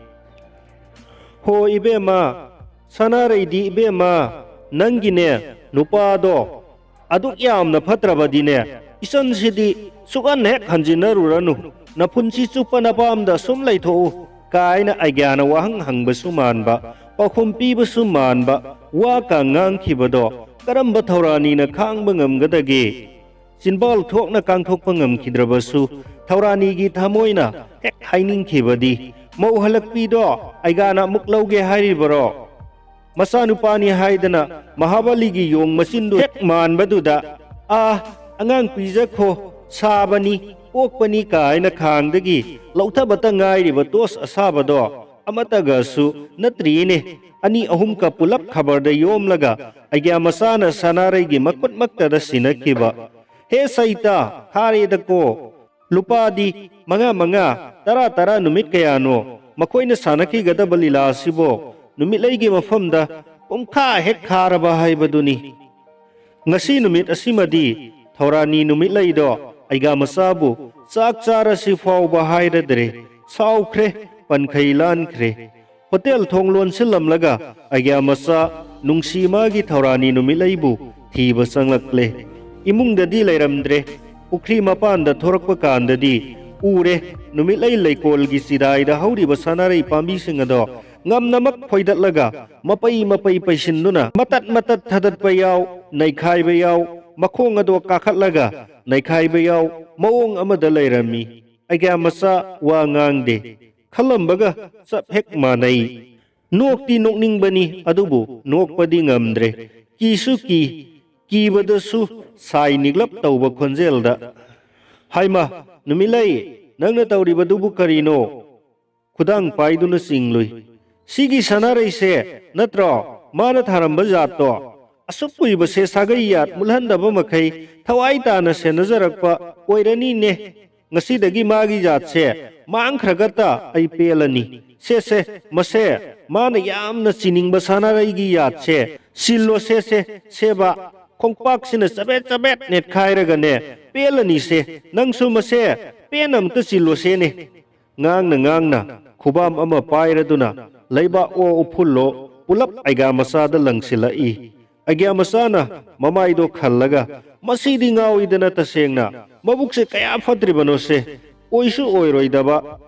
ꯍꯣ ꯏꯕꯦꯝꯃ, ꯁꯅꯥꯔꯩꯗꯤ ꯏꯕꯦꯝꯃ, ꯅꯪꯒꯤꯅꯦ ꯅꯨꯄꯥꯗꯣ ꯑꯗꯨꯛ ꯌꯥꯝꯅ ꯐꯠꯇ꯭ꯔꯕꯗꯤꯅꯦ, ꯏꯆꯟꯁꯤꯗꯤ ꯁꯨꯛꯍꯟ ꯍꯦꯛ ꯍꯟꯖꯤꯟꯅꯔꯨꯔꯅꯨ, ꯅꯄꯨꯟꯁꯤ ꯆꯨꯞꯄ ꯅꯄꯥꯝꯗ ꯁꯨꯝ ꯂꯩꯊꯣꯛꯎ ꯀꯥꯏꯅ ꯑꯩꯒ꯭ꯌꯥꯅ ꯋꯥꯍꯪ ꯍꯪꯕꯁꯨ ꯃꯥꯟꯕ, ꯄꯥꯎꯈꯨꯝ ꯄꯤꯕꯁꯨ ꯃꯥꯟꯕ ꯋꯥ ꯀ ꯉꯥꯡꯈꯤꯕꯗꯣ ꯀꯔꯝꯕ ꯊꯧꯔꯥꯅꯤꯅ ꯈꯥꯡꯕ ꯉꯝꯒꯗꯒꯦ? ꯆꯤꯟꯕꯥꯜ ꯊꯣꯛꯅ ꯀꯥꯡꯊꯣꯛꯄ ꯉꯝꯈꯤꯗ꯭ꯔꯕꯁꯨ ꯊꯧꯔꯥꯅꯤꯒꯤ ꯊꯃꯣꯏꯅ ꯍꯦꯛ ꯍꯥꯏꯅꯤꯡꯈꯤꯕꯗꯤ, "ꯃꯧ ꯍꯜꯂꯛꯄꯤꯗꯣ ꯑꯩꯒꯥꯅ ꯑꯃꯨꯛ ꯂꯧꯒꯦ ꯍꯥꯏꯔꯤꯕꯔꯣ?" ꯃꯆꯥꯅꯨꯄꯥꯅꯤ ꯍꯥꯏꯗꯅ ꯃꯍꯥꯕꯂꯤꯒꯤ ꯌꯣꯡ ꯃꯆꯤꯟꯗꯨ ꯍꯦꯛ ꯃꯥꯟꯕꯗꯨꯗ, "ꯑꯥ, ꯑꯉꯥꯡ ꯄꯤꯖꯈꯣ, ꯁꯥꯕꯅꯤ, ꯄꯣꯛꯄꯅꯤ" ꯀꯥꯏꯅ ꯈꯥꯡꯗꯒꯤ ꯂꯧꯊꯕꯇ ꯉꯥꯏꯔꯤꯕ ꯇꯣꯁ ꯑꯁꯥꯕꯗꯣ ꯑꯃꯠꯇꯒꯁꯨ ꯅꯠꯇ꯭ꯔꯤꯅꯦ꯫ ꯑꯅꯤ ꯑꯍꯨꯝꯀ ꯄꯨꯂꯞ ꯈꯕꯔꯗ ꯌꯣꯝꯂꯒ ꯑꯩꯒ꯭ꯌꯥ ꯃꯆꯥꯅ ꯁꯅꯥꯔꯩꯒꯤ ꯃꯈꯨꯠꯃꯛꯇꯗ ꯁꯤꯟꯅꯈꯤꯕ꯫ "ꯍꯦ ꯁꯩꯇ, ꯊꯥꯔꯦꯗꯀꯣ꯫ ꯂꯨꯄꯥꯗꯤ ꯃꯉꯥ ꯃꯉꯥ, ꯇꯔꯥ ꯇꯔꯥ ꯅꯨꯃꯤꯠ ꯀꯌꯥꯅꯣ ꯃꯈꯣꯏꯅ ꯁꯥꯟꯅꯈꯤꯒꯗꯕ ꯂꯤꯂꯥ ꯑꯁꯤꯕꯣ? ꯅꯨꯃꯤꯠꯂꯩꯒꯤ ꯃꯐꯝꯗ ꯄꯨꯡꯈꯥ ꯍꯦꯛ ꯈꯥꯔꯕ ꯍꯥꯏꯕꯗꯨꯅꯤ꯫ ꯉꯁꯤ ꯅꯨꯃꯤꯠ ꯑꯁꯤꯃꯗꯤ ꯊꯧꯔꯥꯅꯤ ꯅꯨꯃꯤꯠꯂꯩꯗꯣ ꯑꯩꯒꯥ ꯃꯆꯥꯕꯨ ꯆꯥꯛ ꯆꯥꯔꯁꯤ ꯐꯥꯎꯕ ꯍꯥꯏꯔꯗ꯭ꯔꯦ꯫ ꯁꯥꯎꯈ꯭ꯔꯦ, ꯄꯟꯈꯩ ꯂꯥꯟꯈ꯭ꯔꯦ"꯫ ꯍꯣꯇꯦꯜ ꯊꯣꯡ ꯂꯣꯟꯁꯤꯜꯂꯝꯂꯒ ꯑꯩꯒ꯭ꯌꯥ ꯃꯆꯥ ꯅꯨꯡꯁꯤ ꯃꯥꯒꯤ ꯊꯧꯔꯥꯅꯤ ꯅꯨꯃꯤꯠꯂꯩꯕꯨ ꯊꯤꯕ ꯆꯪꯂꯛꯂꯦ꯫ ꯏꯃꯨꯡꯗꯗꯤ ꯂꯩꯔꯝꯗ꯭ꯔꯦ꯫ ꯄꯨꯈ꯭ꯔꯤ ꯃꯄꯥꯟꯗ ꯊꯣꯔꯛꯄ ꯀꯥꯟꯗꯗꯤ ꯎꯔꯦ, ꯅꯨꯃꯤꯠꯂꯩ ꯂꯩꯀꯣꯜꯒꯤ ꯆꯤꯗꯥꯏꯗ ꯍꯧꯔꯤꯕ ꯁꯅꯥꯔꯩ ꯄꯥꯝꯕꯤꯁꯤꯡ ꯑꯗꯣ ꯉꯝꯅꯃꯛ ꯐꯣꯏꯗꯠꯂꯒ ꯃꯄꯩ ꯃꯄꯩ ꯄꯩꯁꯤꯟꯗꯨꯅ ꯃꯇꯠ ꯃꯇꯠ ꯊꯗꯠꯄ ꯌꯥꯎ, ꯅꯩꯈꯥꯏꯕ ꯌꯥꯎ, ꯃꯈꯣꯡ ꯑꯗꯣ ꯀꯥꯈꯠꯂꯒ ꯅꯩꯈꯥꯏꯕ ꯌꯥꯎ, ꯃꯑꯣꯡ ꯑꯃꯗ ꯂꯩꯔꯝꯃꯤ꯫ ꯑꯩꯒ꯭ꯌꯥ ꯃꯆꯥ ꯋꯥ ꯉꯥꯡꯗꯦ꯫ ꯈꯜꯂꯝꯕꯒ ꯆꯞ ꯍꯦꯛ ꯃꯥꯟꯅꯩ꯫ ꯅꯣꯛꯇꯤ ꯅꯣꯛꯅꯤꯡꯕꯅꯤ, ꯑꯗꯨꯕꯨ ꯅꯣꯛꯄꯗꯤ ꯉꯝꯗ꯭ꯔꯦ꯫ ꯀꯤꯁꯨ ꯀꯤ, ꯀꯤꯕꯗꯁꯨ ꯁꯥꯏ ꯅꯤꯛꯂꯞ ꯇꯧꯕ ꯈꯣꯟꯖꯦꯜꯗ, "ꯍꯥꯏꯃ, ꯅꯨꯃꯤꯠꯂꯩ, ꯅꯪꯅ ꯇꯧꯔꯤꯕꯗꯨꯕꯨ ꯀꯔꯤꯅꯣ?" ꯈꯨꯗꯥꯡ ꯄꯥꯏꯗꯨꯅ ꯆꯤꯡꯂꯨꯏ꯫ "ꯁꯤꯒꯤ ꯁꯅꯥꯔꯩꯁꯦ ꯅꯠꯇ꯭ꯔꯣ ꯃꯥꯅ ꯊꯥꯔꯝꯕ ꯖꯥꯠꯇꯣ? ꯑꯁꯨꯛ ꯀꯨꯏꯕꯁꯦ ꯁꯥꯒꯩ ꯌꯥꯠ ꯃꯨꯠꯍꯟꯗꯕ ꯃꯈꯩ ꯊꯋꯥꯏ ꯇꯥꯅ ꯁꯦꯟꯅꯖꯔꯛꯄ ꯑꯣꯏꯔꯅꯤꯅꯦ꯫ ꯉꯁꯤꯗꯒꯤ ꯃꯥꯒꯤ ꯌꯥꯠꯁꯦ ꯃꯥꯡꯈ꯭ꯔꯒꯇ ꯑꯩ ꯄꯦꯜꯂꯅꯤ꯫ ꯁꯦ ꯁꯦ, ꯃꯁꯦ ꯃꯥꯅ ꯌꯥꯝꯅ ꯆꯤꯅꯤꯡꯕ ꯁꯥꯟꯅꯔꯩꯒꯤ ꯌꯥꯠꯁꯦ ꯁꯤꯜꯂꯣ ꯁꯦ ꯁꯦ, ꯁꯦꯕ꯫ ꯈꯣꯡꯄꯥꯛꯁꯤꯅ ꯆꯕꯦꯠ ꯆꯕꯦꯠ ꯅꯦꯠꯈꯥꯏꯔꯒꯅꯦ, ꯄꯦꯜꯂꯅꯤꯁꯦ꯫ ꯅꯪꯁꯨ ꯃꯁꯦ ꯄꯦꯟ ꯑꯝꯇ ꯆꯤꯜꯂꯣꯁꯦꯅꯦ꯫ ꯉꯥꯡꯅ ꯉꯥꯡꯅ ꯈꯨꯕꯥꯝ ꯑꯃ ꯄꯥꯏꯔꯗꯨꯅ ꯂꯩꯕꯥꯛꯑꯣ ꯎꯐꯨꯜꯂꯣ ꯄꯨꯂꯞ ꯑꯩꯒ꯭ꯌꯥ ꯃꯆꯥꯗ ꯂꯪꯁꯤꯜꯂꯛꯏ꯫ ꯑꯩꯒ꯭ꯌꯥ ꯃꯆꯥꯅ ꯃꯃꯥꯏꯗꯣ ꯈꯜꯂꯒ, "ꯃꯁꯤꯗꯤ ꯉꯥꯎꯏꯗꯅ ꯇꯁꯦꯡꯅ, ꯃꯕꯨꯛꯁꯦ ꯀꯌꯥ ꯐꯠꯇ꯭ꯔꯤꯕꯅꯣꯁꯦ, ꯑꯣꯏꯁꯨ ꯑꯣꯏꯔꯣꯏꯗꯕ꯫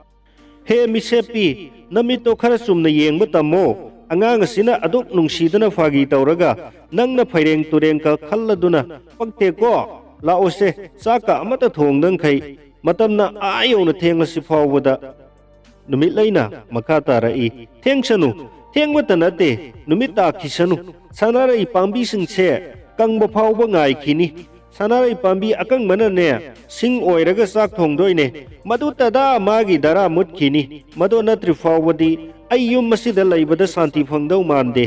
ꯍꯦ ꯃꯤꯁꯦꯞꯄꯤ, ꯅꯃꯤꯠꯇꯣ ꯈꯔ ꯆꯨꯝꯅ ꯌꯦꯡꯕ ꯇꯝꯃꯣ꯫ ꯑꯉꯥꯡ ꯑꯁꯤꯅ ꯑꯗꯨꯛ ꯅꯨꯡꯁꯤꯗꯅ ꯐꯥꯒꯤ ꯇꯧꯔꯒ ꯅꯪꯅ ꯐꯩꯔꯦꯡ ꯇꯨꯔꯦꯡꯀ ꯈꯜꯂꯗꯨꯅ ꯄꯛꯇꯦꯀꯣ꯫ ꯂꯥꯛꯑꯣꯁꯦ, ꯆꯥꯛꯀ ꯑꯃꯇ ꯊꯣꯡꯗꯪꯈꯩ꯫ ꯃꯇꯝꯅ ꯑꯥ ꯌꯧꯅ ꯊꯦꯡꯂꯁꯤ ꯐꯥꯎꯕꯗ"꯫ ꯅꯨꯃꯤꯠꯂꯩꯅ ꯃꯈꯥ ꯇꯥꯔꯛꯏ, "ꯊꯦꯡꯁꯅꯨ, ꯊꯦꯡꯕꯇ ꯅꯠꯇꯦ, ꯅꯨꯃꯤꯠ ꯇꯥꯈꯤꯁꯅꯨ꯫ ꯁꯅꯥꯔꯩ ꯄꯥꯝꯕꯤꯁꯤꯡꯁꯦ ꯀꯪꯕ ꯐꯥꯎꯕ ꯉꯥꯏꯈꯤꯅꯤ꯫ ꯁꯅꯥꯔꯩ ꯄꯥꯝꯕꯤ ꯑꯀꯪꯕꯅꯅꯦ ꯁꯤꯡ ꯑꯣꯏꯔꯒ ꯆꯥꯛ ꯊꯣꯡꯗꯣꯏꯅꯦ꯫ ꯃꯗꯨꯇꯗ ꯃꯥꯒꯤ ꯙꯔꯥ ꯃꯨꯠꯈꯤꯅꯤ꯫ ꯃꯗꯨ ꯅꯠꯇ꯭ꯔꯤ ꯐꯥꯎꯕꯗꯤ ꯑꯩ ꯌꯨꯝ ꯑꯁꯤꯗ ꯂꯩꯕꯗ ꯁꯥꯟꯇꯤ ꯐꯪꯗꯧ ꯃꯥꯟꯗꯦ"꯫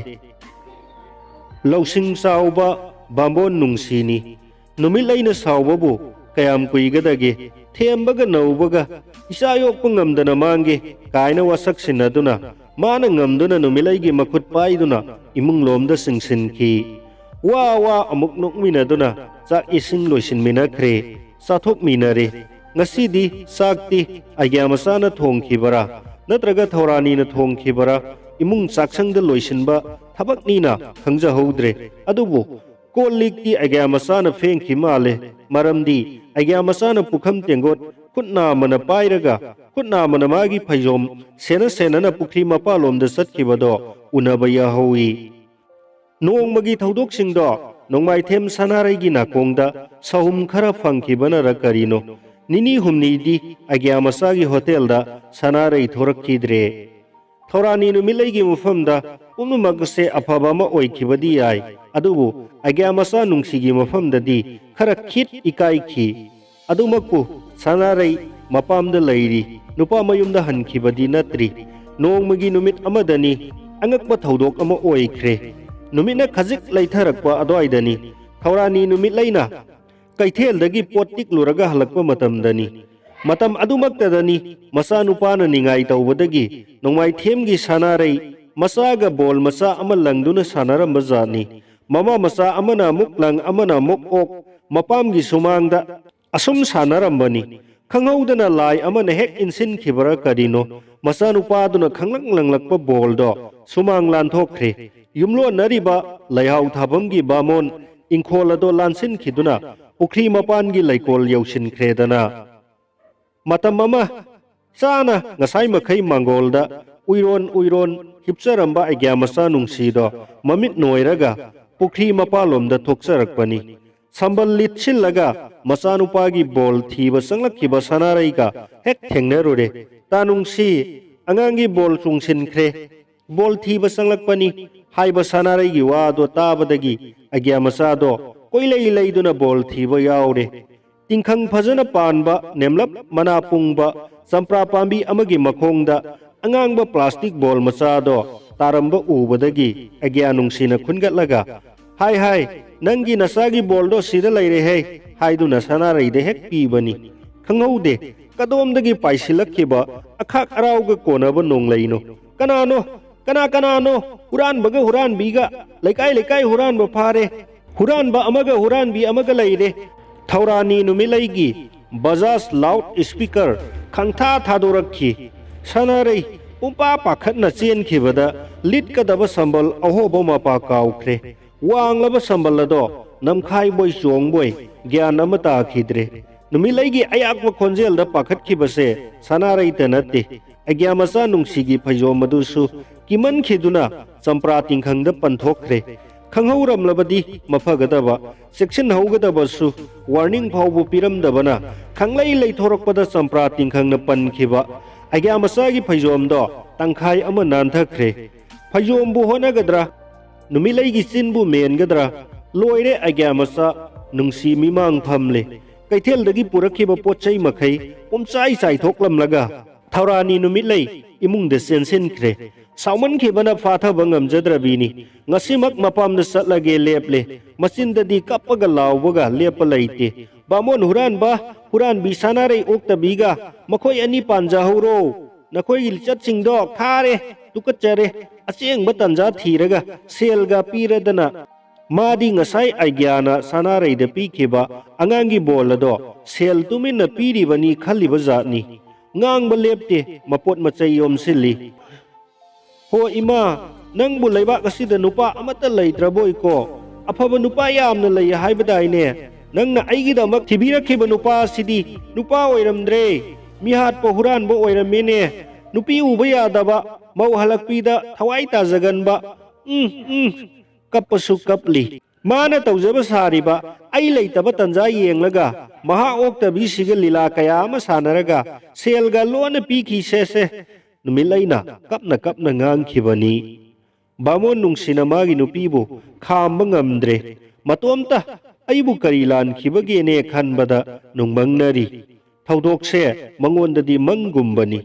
ꯂꯧꯁꯤꯡ ꯆꯥꯎꯕ ꯕꯥꯝꯕꯣꯟ ꯅꯨꯡꯁꯤꯅꯤ꯫ ꯅꯨꯃꯤꯠꯂꯩꯅ ꯁꯥꯎꯕꯕꯨ ꯀꯌꯥꯝ ꯀꯨꯏꯒꯗꯒꯦ? ꯊꯦꯝꯕꯒ ꯅꯧꯕꯒ ꯏꯆꯥ ꯌꯣꯛꯄ ꯉꯝꯗꯅ ꯃꯥꯡꯒꯦ ꯀꯥꯏꯅ ꯋꯥꯁꯛ ꯁꯤꯟꯅꯗꯨꯅ, ꯃꯥꯅ ꯉꯝꯗꯨꯅ ꯅꯨꯃꯤꯠꯂꯩꯒꯤ ꯃꯈꯨꯠ ꯄꯥꯏꯗꯨꯅ ꯏꯃꯨꯡ ꯂꯣꯝꯗ ꯆꯤꯡꯁꯤꯟꯈꯤ꯫ ꯋꯥ ꯋꯥ ꯑꯃꯨꯛ ꯅꯣꯛꯃꯤꯟꯅꯗꯨꯅ ꯆꯥꯛ ꯏꯁꯤꯡ ꯂꯣꯏꯁꯤꯟꯃꯤꯟꯅꯈ꯭ꯔꯦ, ꯆꯥꯊꯣꯛꯃꯤꯟꯅꯔꯦ꯫ ꯉꯁꯤꯗꯤ ꯆꯥꯛꯇꯤ ꯑꯩꯒ꯭ꯌꯥ ꯃꯆꯥꯅ ꯊꯣꯡꯈꯤꯕꯔꯥ, ꯅꯠꯇ꯭ꯔꯒ ꯊꯧꯔꯥꯅꯤꯅ ꯊꯣꯡꯈꯤꯕꯔꯥ? ꯏꯃꯨꯡ ꯆꯥꯛꯁꯪꯗ ꯂꯣꯏꯁꯤꯟꯕ ꯊꯕꯛꯅꯤꯅ ꯈꯪꯖꯍꯧꯗ꯭ꯔꯦ꯫ ꯑꯗꯨꯕꯨ ꯀꯣꯜ ꯂꯤꯛꯇꯤ ꯑꯩꯒ꯭ꯌꯥ ꯃꯆꯥꯅ ꯐꯦꯡꯈꯤ ꯃꯥꯜꯂꯦ, ꯃꯔꯝꯗꯤ ꯑꯩꯒ꯭ꯌꯥ ꯃꯆꯥꯅ ꯄꯨꯈꯝ ꯇꯦꯡꯒꯣꯠ ꯈꯨꯠ ꯅꯥꯝꯃꯅ ꯄꯥꯏꯔꯒ, ꯈꯨꯠ ꯅꯥꯝꯃꯅ ꯃꯥꯒꯤ ꯐꯩꯖꯣꯝ ꯁꯦꯟꯅ ꯁꯦꯟꯅꯅ ꯄꯨꯈ꯭ꯔꯤ ꯃꯄꯥꯜꯂꯣꯝꯗ ꯆꯠꯈꯤꯕꯗꯣ ꯎꯅꯕ ꯌꯥꯍꯧꯏ꯫ ꯅꯣꯡꯃꯒꯤ ꯊꯧꯗꯣꯛꯁꯤꯡꯗꯣ ꯅꯣꯡꯃꯥꯏꯊꯦꯝ ꯁꯅꯥꯔꯩꯒꯤ ꯅꯥꯀꯣꯡꯗ ꯁꯍꯨꯝ ꯈꯔ ꯐꯪꯈꯤꯕꯅꯔ ꯀꯔꯤꯅꯣ, ꯅꯤꯅꯤ ꯍꯨꯝꯅꯤꯗꯤ ꯑꯩꯒ꯭ꯌꯥ ꯃꯆꯥꯒꯤ ꯍꯣꯇꯦꯜꯗ ꯁꯅꯥꯔꯩ ꯊꯣꯔꯛꯈꯤꯗ꯭ꯔꯦ꯫ ꯊꯧꯔꯥꯅꯤ ꯅꯨꯃꯤꯠꯂꯩꯒꯤ ꯃꯐꯝꯗ ꯄꯨꯝꯅꯃꯛ ꯑꯁꯦ ꯑꯐꯕ ꯑꯃ ꯑꯣꯏꯈꯤꯕꯗꯤ ꯌꯥꯏ, ꯑꯗꯨꯕꯨ ꯑꯩꯒ꯭ꯌꯥ ꯃꯆꯥ ꯅꯨꯡꯁꯤꯒꯤ ꯃꯐꯝꯗꯗꯤ ꯈꯔ ꯈꯤꯠ ꯏꯀꯥꯏꯈꯤ꯫ ꯑꯗꯨꯃꯛꯄꯨ ꯁꯅꯥꯔꯩ ꯃꯄꯥꯝꯗ ꯂꯩꯔꯤ, ꯅꯨꯄꯥ ꯃꯌꯨꯝꯗ ꯍꯟꯈꯤꯕꯗꯤ ꯅꯠꯇ꯭ꯔꯤ꯫ ꯅꯣꯡꯃꯒꯤ ꯅꯨꯃꯤꯠ ꯑꯃꯗꯅꯤ ꯑꯉꯛꯄ ꯊꯧꯗꯣꯛ ꯑꯃ ꯑꯣꯏꯈ꯭ꯔꯦ꯫ ꯅꯨꯃꯤꯠꯅ ꯈꯖꯤꯛ ꯂꯩꯊꯔꯛꯄ ꯑꯗꯨꯋꯥꯏꯗꯅꯤ꯫ ꯊꯧꯔꯥꯅꯤ ꯅꯨꯃꯤꯠꯂꯩꯅ ꯀꯩꯊꯦꯜꯗꯒꯤ ꯄꯣꯠ ꯇꯤꯛꯂꯨꯔꯒ ꯍꯜꯂꯛꯄ ꯃꯇꯝꯗꯅꯤ꯫ ꯃꯇꯝ ꯑꯗꯨꯃꯛꯇꯗꯅꯤ ꯃꯆꯥꯅꯨꯄꯥꯅ ꯅꯤꯡꯉꯥꯏ ꯇꯧꯕꯗꯒꯤ ꯅꯣꯡꯃꯥꯏꯊꯦꯝꯒꯤ ꯁꯅꯥꯔꯩ ꯃꯆꯥꯒ ꯕꯣꯜ ꯃꯆꯥ ꯑꯃ ꯂꯪꯗꯨꯅ ꯁꯥꯟꯅꯔꯝꯕ ꯖꯥꯠꯅꯤ꯫ ꯃꯃꯥ ꯃꯆꯥ ꯑꯃꯅ ꯑꯃꯨꯛ ꯂꯪ, ꯑꯃꯅ ꯑꯃꯨꯛ ꯑꯣꯛ, ꯃꯄꯥꯝꯒꯤ ꯁꯨꯃꯥꯡꯗ ꯑꯁꯨꯝ ꯁꯥꯟꯅꯔꯝꯕꯅꯤ꯫ ꯈꯪꯍꯧꯗꯅ ꯂꯥꯏ ꯑꯃꯅ ꯍꯦꯛ ꯏꯟꯁꯤꯟꯈꯤꯕꯔꯥ ꯀꯔꯤꯅꯣ, ꯃꯆꯥꯅꯨꯄꯥꯗꯨꯅ ꯈꯪꯂꯪ ꯂꯪꯂꯛꯄ ꯕꯣꯜꯗꯣ ꯁꯨꯃꯥꯡ ꯂꯥꯟꯊꯣꯛꯈ꯭ꯔꯦ꯫ ꯌꯨꯝꯂꯣꯟꯅꯔꯤꯕ ꯂꯩꯍꯥꯎ ꯊꯥꯐꯝꯒꯤ ꯕꯥꯃꯣꯟ ꯏꯪꯈꯣꯜ ꯑꯗꯣ ꯂꯥꯟꯁꯤꯟꯈꯤꯗꯨꯅ ꯄꯨꯈ꯭ꯔꯤ ꯃꯄꯥꯟꯒꯤ ꯂꯩꯀꯣꯜ ꯌꯧꯁꯤꯟꯈ꯭ꯔꯦꯗꯅ꯫ ꯃꯇꯝ ꯑꯃ ꯆꯥꯅ ꯉꯁꯥꯏ ꯃꯈꯩ ꯃꯥꯡꯒꯣꯜꯗ ꯎꯏꯔꯣꯟ ꯎꯏꯔꯣꯟ ꯍꯤꯞꯆꯔꯝꯕ ꯑꯩꯒ꯭ꯌꯥ ꯃꯆꯥ ꯅꯨꯡꯁꯤꯗꯣ ꯃꯃꯤꯠ ꯅꯣꯏꯔꯒ ꯄꯨꯈ꯭ꯔꯤ ꯃꯄꯥꯜꯂꯣꯝꯗ ꯊꯣꯛꯆꯔꯛꯄꯅꯤ꯫ ꯁꯝꯕꯜ ꯂꯤꯠꯁꯤꯜꯂꯒ ꯃꯆꯥꯅꯨꯄꯥꯒꯤ ꯕꯣꯜ ꯊꯤꯕ ꯆꯪꯂꯛꯈꯤꯕ ꯁꯅꯥꯔꯩꯒ ꯍꯦꯛ ꯊꯦꯡꯅꯔꯨꯔꯦ꯫ "ꯇꯥ ꯅꯨꯡꯁꯤ, ꯑꯉꯥꯡꯒꯤ ꯕꯣꯜ ꯆꯣꯡꯁꯤꯟꯈ꯭ꯔꯦ, ꯕꯣꯜ ꯊꯤꯕ ꯆꯪꯂꯛꯄꯅꯤ" ꯍꯥꯏꯕ ꯁꯅꯥꯔꯩꯒꯤ ꯋꯥꯗꯣ ꯇꯥꯕꯗꯒꯤ ꯑꯩꯒ꯭ꯌꯥ ꯃꯆꯥꯗꯣ ꯀꯣꯏꯂꯩ ꯂꯩꯗꯨꯅ ꯕꯣꯜ ꯊꯤꯕ ꯌꯥꯎꯔꯦ꯫ ꯇꯤꯡꯈꯪ ꯐꯖꯅ ꯄꯥꯟꯕ, ꯅꯦꯝꯂꯞ ꯃꯅꯥ ꯄꯨꯡꯕ ꯆꯝꯄ꯭ꯔꯥ ꯄꯥꯝꯕꯤ ꯑꯃꯒꯤ ꯃꯈꯣꯡꯗ ꯑꯉꯥꯡꯕ ꯄ꯭ꯂꯥꯁꯇꯤꯛ ꯕꯣꯜ ꯃꯆꯥꯗꯣ ꯇꯥꯔꯝꯕ ꯎꯕꯗꯒꯤ ꯑꯩꯒ꯭ꯌꯥ ꯅꯨꯡꯁꯤꯅ ꯈꯨꯟꯒꯠꯂꯒ, "ꯍꯥꯏ, ꯍꯥꯏ, ꯅꯪꯒꯤ ꯅꯆꯥꯒꯤ ꯕꯣꯜꯗꯣ ꯁꯤꯗ ꯂꯩꯔꯦꯍꯦ" ꯍꯥꯏꯗꯨꯅ ꯁꯅꯥꯔꯩꯗ ꯍꯦꯛ ꯄꯤꯕꯅꯤ꯫ ꯈꯪꯍꯧꯗꯦ ꯀꯗꯣꯝꯗꯒꯤ ꯄꯥꯏꯁꯤꯜꯂꯛꯈꯤꯕ ꯑꯈꯥꯛ ꯑꯔꯥꯎꯒ ꯀꯣꯟꯅꯕ ꯅꯣꯡꯂꯩꯅꯣ꯫ "ꯀꯅꯥꯅꯣ? ꯀꯅꯥ ꯀꯅꯥꯅꯣ? ꯍꯨꯔꯥꯟꯕꯒ ꯍꯨꯔꯥꯟꯕꯤꯒ! ꯂꯩꯀꯥꯏ ꯂꯩꯀꯥꯏ ꯍꯨꯔꯥꯟꯕ ꯐꯥꯔꯦ! ꯍꯨꯔꯥꯟꯕ ꯑꯃꯒ ꯍꯨꯔꯥꯟꯕꯤ ꯑꯃꯒ ꯂꯩꯔꯦ!" ꯊꯧꯔꯥꯅꯤ ꯅꯨꯃꯤꯠꯂꯩꯒꯤ ꯕꯖꯥꯖ ꯂꯥꯎꯗ ꯁ꯭ꯄꯤꯀꯔ ꯈꯪꯊꯥ ꯊꯥꯗꯣꯔꯛꯈꯤ꯫ ꯁꯅꯥꯔꯩ ꯄꯨꯝꯄꯥ ꯄꯥꯈꯠꯅ ꯆꯦꯟꯈꯤꯕꯗ ꯂꯤꯠꯀꯗꯕ ꯁꯝꯕꯜ ꯑꯍꯣꯕ ꯃꯄꯥ ꯀꯥꯎꯈ꯭ꯔꯦ꯫ ꯋꯥꯡꯂꯕ ꯁꯝꯕꯜ ꯑꯗꯣ ꯅꯝꯈꯥꯏꯕꯣꯏ ꯆꯣꯡꯕꯣꯏ ꯒ꯭ꯌꯥꯟ ꯑꯃ ꯇꯥꯈꯤꯗ꯭ꯔꯦ꯫ ꯅꯨꯃꯤꯠꯂꯩꯒꯤ ꯑꯌꯥꯛꯄ ꯈꯣꯟꯖꯦꯜꯗ ꯄꯥꯈꯠꯈꯤꯕꯁꯦ ꯁꯅꯥꯔꯩꯇ ꯅꯠꯇꯦ, ꯑꯩꯒ꯭ꯌꯥ ꯃꯆꯥ ꯅꯨꯡꯁꯤꯒꯤ ꯐꯩꯖꯣꯝ ꯑꯗꯨꯁꯨ ꯀꯤꯃꯟꯈꯤꯗꯨꯅ ꯆꯝꯄ꯭ꯔꯥ ꯇꯤꯡꯈꯪꯗ ꯄꯟꯊꯣꯛꯈ꯭ꯔꯦ꯫ ꯈꯪꯍꯧꯔꯝꯂꯕꯗꯤ ꯃꯐꯒꯗꯕ, ꯆꯦꯛꯁꯤꯟꯍꯧꯒꯗꯕꯁꯨ ꯋꯥꯔꯅꯤꯡ ꯐꯥꯎꯕ ꯄꯤꯔꯝꯗꯕꯅ ꯈꯪꯂꯩ ꯂꯩꯊꯣꯔꯛꯄꯗ ꯆꯝꯄ꯭ꯔꯥ ꯇꯤꯡꯈꯪꯅ ꯄꯟꯈꯤꯕ ꯑꯩꯒ꯭ꯌꯥ ꯃꯆꯥꯒꯤ ꯐꯩꯖꯣꯝꯗꯣ ꯇꯪꯈꯥꯏ ꯑꯃ ꯅꯥꯟꯊꯈ꯭ꯔꯦ꯫ ꯐꯩꯖꯣꯝꯕꯨ ꯍꯣꯠꯅꯒꯗ꯭ꯔꯥ? ꯅꯨꯃꯤꯠꯂꯩꯒꯤ ꯆꯤꯟꯕꯨ ꯃꯦꯟꯒꯗ꯭ꯔꯥ? ꯂꯣꯏꯔꯦ ꯑꯩꯒ꯭ꯌꯥ ꯃꯆꯥ ꯅꯨꯡꯁꯤ ꯃꯤꯃꯥꯡ ꯐꯝꯂꯦ꯫ ꯀꯩꯊꯦꯜꯗꯒꯤ ꯄꯨꯔꯛꯈꯤꯕ ꯄꯣꯠ ꯆꯩ ꯃꯈꯩ ꯄꯨꯝꯆꯥꯏ ꯆꯥꯏꯊꯣꯛꯂꯝꯂꯒ ꯊꯧꯔꯥꯅꯤ ꯅꯨꯃꯤꯠꯂꯩ ꯏꯃꯨꯡꯗ ꯆꯦꯟꯁꯤꯟꯈ꯭ꯔꯦ꯫ ꯁꯥꯎꯃꯟꯈꯤꯕꯅ ꯐꯥꯊꯕ ꯉꯝꯖꯗ꯭ꯔꯕꯤꯅꯤ꯫ ꯉꯁꯤꯃꯛ ꯃꯄꯥꯝꯗ ꯆꯠꯂꯒꯦ ꯂꯦꯞꯂꯦ꯫ ꯃꯆꯤꯟꯗꯗꯤ ꯀꯞꯄꯒ ꯂꯥꯎꯕꯒ ꯂꯦꯞꯄ ꯂꯩꯇꯦ꯫ "ꯕꯥꯃꯣꯟ ꯍꯨꯔꯥꯟꯕ, ꯍꯨꯔꯥꯟꯕꯤ ꯁꯥꯅꯥꯔꯩ ꯑꯣꯛꯇꯕꯤꯒ ꯃꯈꯣꯏ ꯑꯅꯤ ꯄꯥꯟꯖꯍꯧꯔꯣ꯫ ꯅꯈꯣꯏꯒꯤ ꯂꯤꯆꯠꯁꯤꯡꯗꯣ ꯈꯥꯔꯦ, ꯇꯨꯀꯠꯆꯔꯦ꯫ ꯑꯁꯦꯡꯕ ꯇꯟꯖꯥ ꯊꯤꯔꯒ ꯁꯦꯜꯒ ꯄꯤꯔꯗꯅ" ꯃꯥꯗꯤ ꯉꯁꯥꯏ ꯑꯥꯏꯒ꯭ꯌꯥꯅ ꯁꯥꯅꯥꯔꯩꯗ ꯄꯤꯈꯤꯕ ꯑꯉꯥꯡꯒꯤ ꯕꯣꯜ ꯑꯗꯣ ꯁꯦꯜ ꯇꯨꯃꯤꯟꯅ ꯄꯤꯔꯤꯕꯅꯤ ꯈꯜꯂꯤꯕ ꯖꯥꯠꯅꯤ꯫ ꯉꯥꯡꯕ ꯂꯦꯞꯇꯦ, ꯃꯄꯣꯠ ꯃꯆꯩ ꯌꯣꯝꯁꯤꯜꯂꯤ꯫ "ꯍꯣ ꯏꯃꯥ, ꯅꯪꯕꯨ ꯂꯩꯕꯥꯛ ꯑꯁꯤꯗ ꯅꯨꯄꯥ ꯑꯃꯠꯇ ꯂꯩꯇ꯭ꯔꯕꯣꯏꯀꯣ? ꯑꯐꯕ ꯅꯨꯄꯥ ꯌꯥꯝꯅ ꯂꯩ ꯍꯥꯏꯕꯗꯥꯏꯅꯦ? ꯅꯪꯅ ꯑꯩꯒꯤꯗꯃꯛ ꯊꯤꯕꯤꯔꯛꯈꯤꯕ ꯅꯨꯄꯥ ꯑꯁꯤꯗꯤ ꯅꯨꯄꯥ ꯑꯣꯏꯔꯝꯗ꯭ꯔꯦ꯫ ꯃꯤꯍꯥꯠꯄ ꯍꯨꯔꯥꯟꯕ ꯑꯣꯏꯔꯝꯃꯦꯅꯦ꯫ ꯅꯨꯄꯤ ꯎꯕ ꯌꯥꯗꯕ, ꯃꯧ ꯍꯜꯂꯛꯄꯤꯗ ꯊꯋꯥꯏ ꯇꯥꯖꯒꯟꯕ꯫ ꯎꯝ, ꯎꯝ"꯫ ꯀꯞꯄꯁꯨ ꯀꯞꯂꯤ꯫ ꯃꯥꯅ ꯇꯧꯖꯕ ꯁꯥꯔꯤꯕ, ꯑꯩ ꯂꯩꯇꯕ ꯇꯟꯖꯥ ꯌꯦꯡꯂꯒ ꯃꯍꯥ ꯑꯣꯛꯇꯕꯤꯁꯤꯒ ꯂꯤꯂꯥ ꯀꯌꯥ ꯑꯃ ꯁꯥꯟꯅꯔꯒ ꯁꯦꯜꯒ ꯂꯣꯟꯅ ꯄꯤꯈꯤ ꯁꯦꯁꯦ꯫ ꯅꯨꯃꯤꯠꯂꯩꯅ ꯀꯞꯅ ꯀꯞꯅ ꯉꯥꯡꯈꯤꯕꯅꯤ꯫ ꯕꯥꯃꯣꯟ ꯅꯨꯡꯁꯤꯅ ꯃꯥꯒꯤ ꯅꯨꯄꯤꯕꯨ ꯈꯥꯝꯕ ꯉꯝꯗ꯭ꯔꯦ꯫ ꯃꯇꯣꯝꯇ ꯑꯩꯕꯨ ꯀꯔꯤ ꯂꯥꯟꯈꯤꯕꯒꯦꯅꯦ ꯈꯟꯕꯗ ꯅꯨꯡꯃꯪꯅꯔꯤ꯫ ꯊꯧꯗꯣꯛꯁꯦ ꯃꯉꯣꯟꯗꯗꯤ ꯃꯪꯒꯨꯝꯕꯅꯤ꯫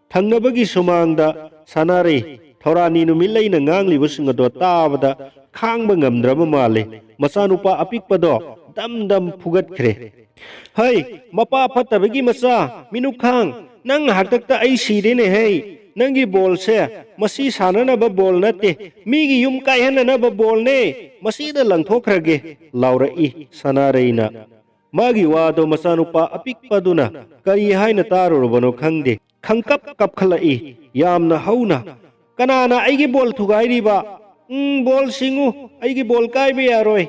ꯊꯪꯅꯕꯒꯤ ꯁꯨꯃꯥꯡꯗ ꯁꯥꯅꯥꯔꯩ ꯊꯧꯔꯥꯅꯤ ꯅꯨꯃꯤꯠꯂꯩꯅ ꯉꯥꯡꯂꯤꯕꯁꯤꯡ ꯑꯗꯣ ꯇꯥꯕꯗ ꯈꯥꯡꯕ ꯉꯝꯗ꯭ꯔꯕ ꯃꯥꯜꯂꯦ꯫ ꯃꯆꯥꯅꯨꯄꯥ ꯑꯄꯤꯛꯄꯗꯣ ꯗꯝ ꯗꯝ ꯐꯨꯒꯠꯈ꯭ꯔꯦ꯫ "ꯍꯩ, ꯃꯄꯥ ꯐꯠꯇꯕꯒꯤ ꯃꯆꯥ, ꯃꯤꯅꯨꯈꯥꯡ, ꯅꯪ ꯍꯥꯛꯇꯛꯇ ꯑꯩ ꯁꯤꯔꯦꯅꯦ ꯍꯩ꯫ ꯅꯪꯒꯤ ꯕꯣꯜꯁꯦ ꯃꯁꯤ ꯁꯥꯟꯅꯅꯕ ꯕꯣꯜ ꯅꯠꯇꯦ, ꯃꯤꯒꯤ ꯌꯨꯝ ꯀꯥꯏꯍꯟꯅꯅꯕ ꯕꯣꯜꯅꯦ꯫ ꯃꯁꯤꯗ ꯂꯪꯊꯣꯛꯈ꯭ꯔꯒꯦ" ꯂꯥꯎꯔꯛꯏ ꯁꯥꯅꯥꯔꯩꯅ꯫ ꯃꯥꯒꯤ ꯋꯥꯗꯣ ꯃꯆꯥꯅꯨꯄꯥ ꯑꯄꯤꯛꯄꯗꯨꯅ ꯀꯔꯤ ꯍꯥꯏꯅ ꯇꯥꯔꯨꯔꯕꯅꯣ ꯈꯪꯗꯦ꯫ ꯈꯪꯀꯞ ꯀꯞꯈꯠꯂꯛꯏ ꯌꯥꯝꯅ ꯍꯧꯅ꯫ "ꯀꯅꯥꯅ ꯑꯩꯒꯤ ꯕꯣꯜ ꯊꯨꯒꯥꯏꯔꯤꯕ? ꯎꯝ, ꯕꯣꯜ ꯁꯤꯡꯉꯨ, ꯑꯩꯒꯤ ꯕꯣꯜ ꯀꯥꯏꯕ ꯌꯥꯔꯣꯏ"꯫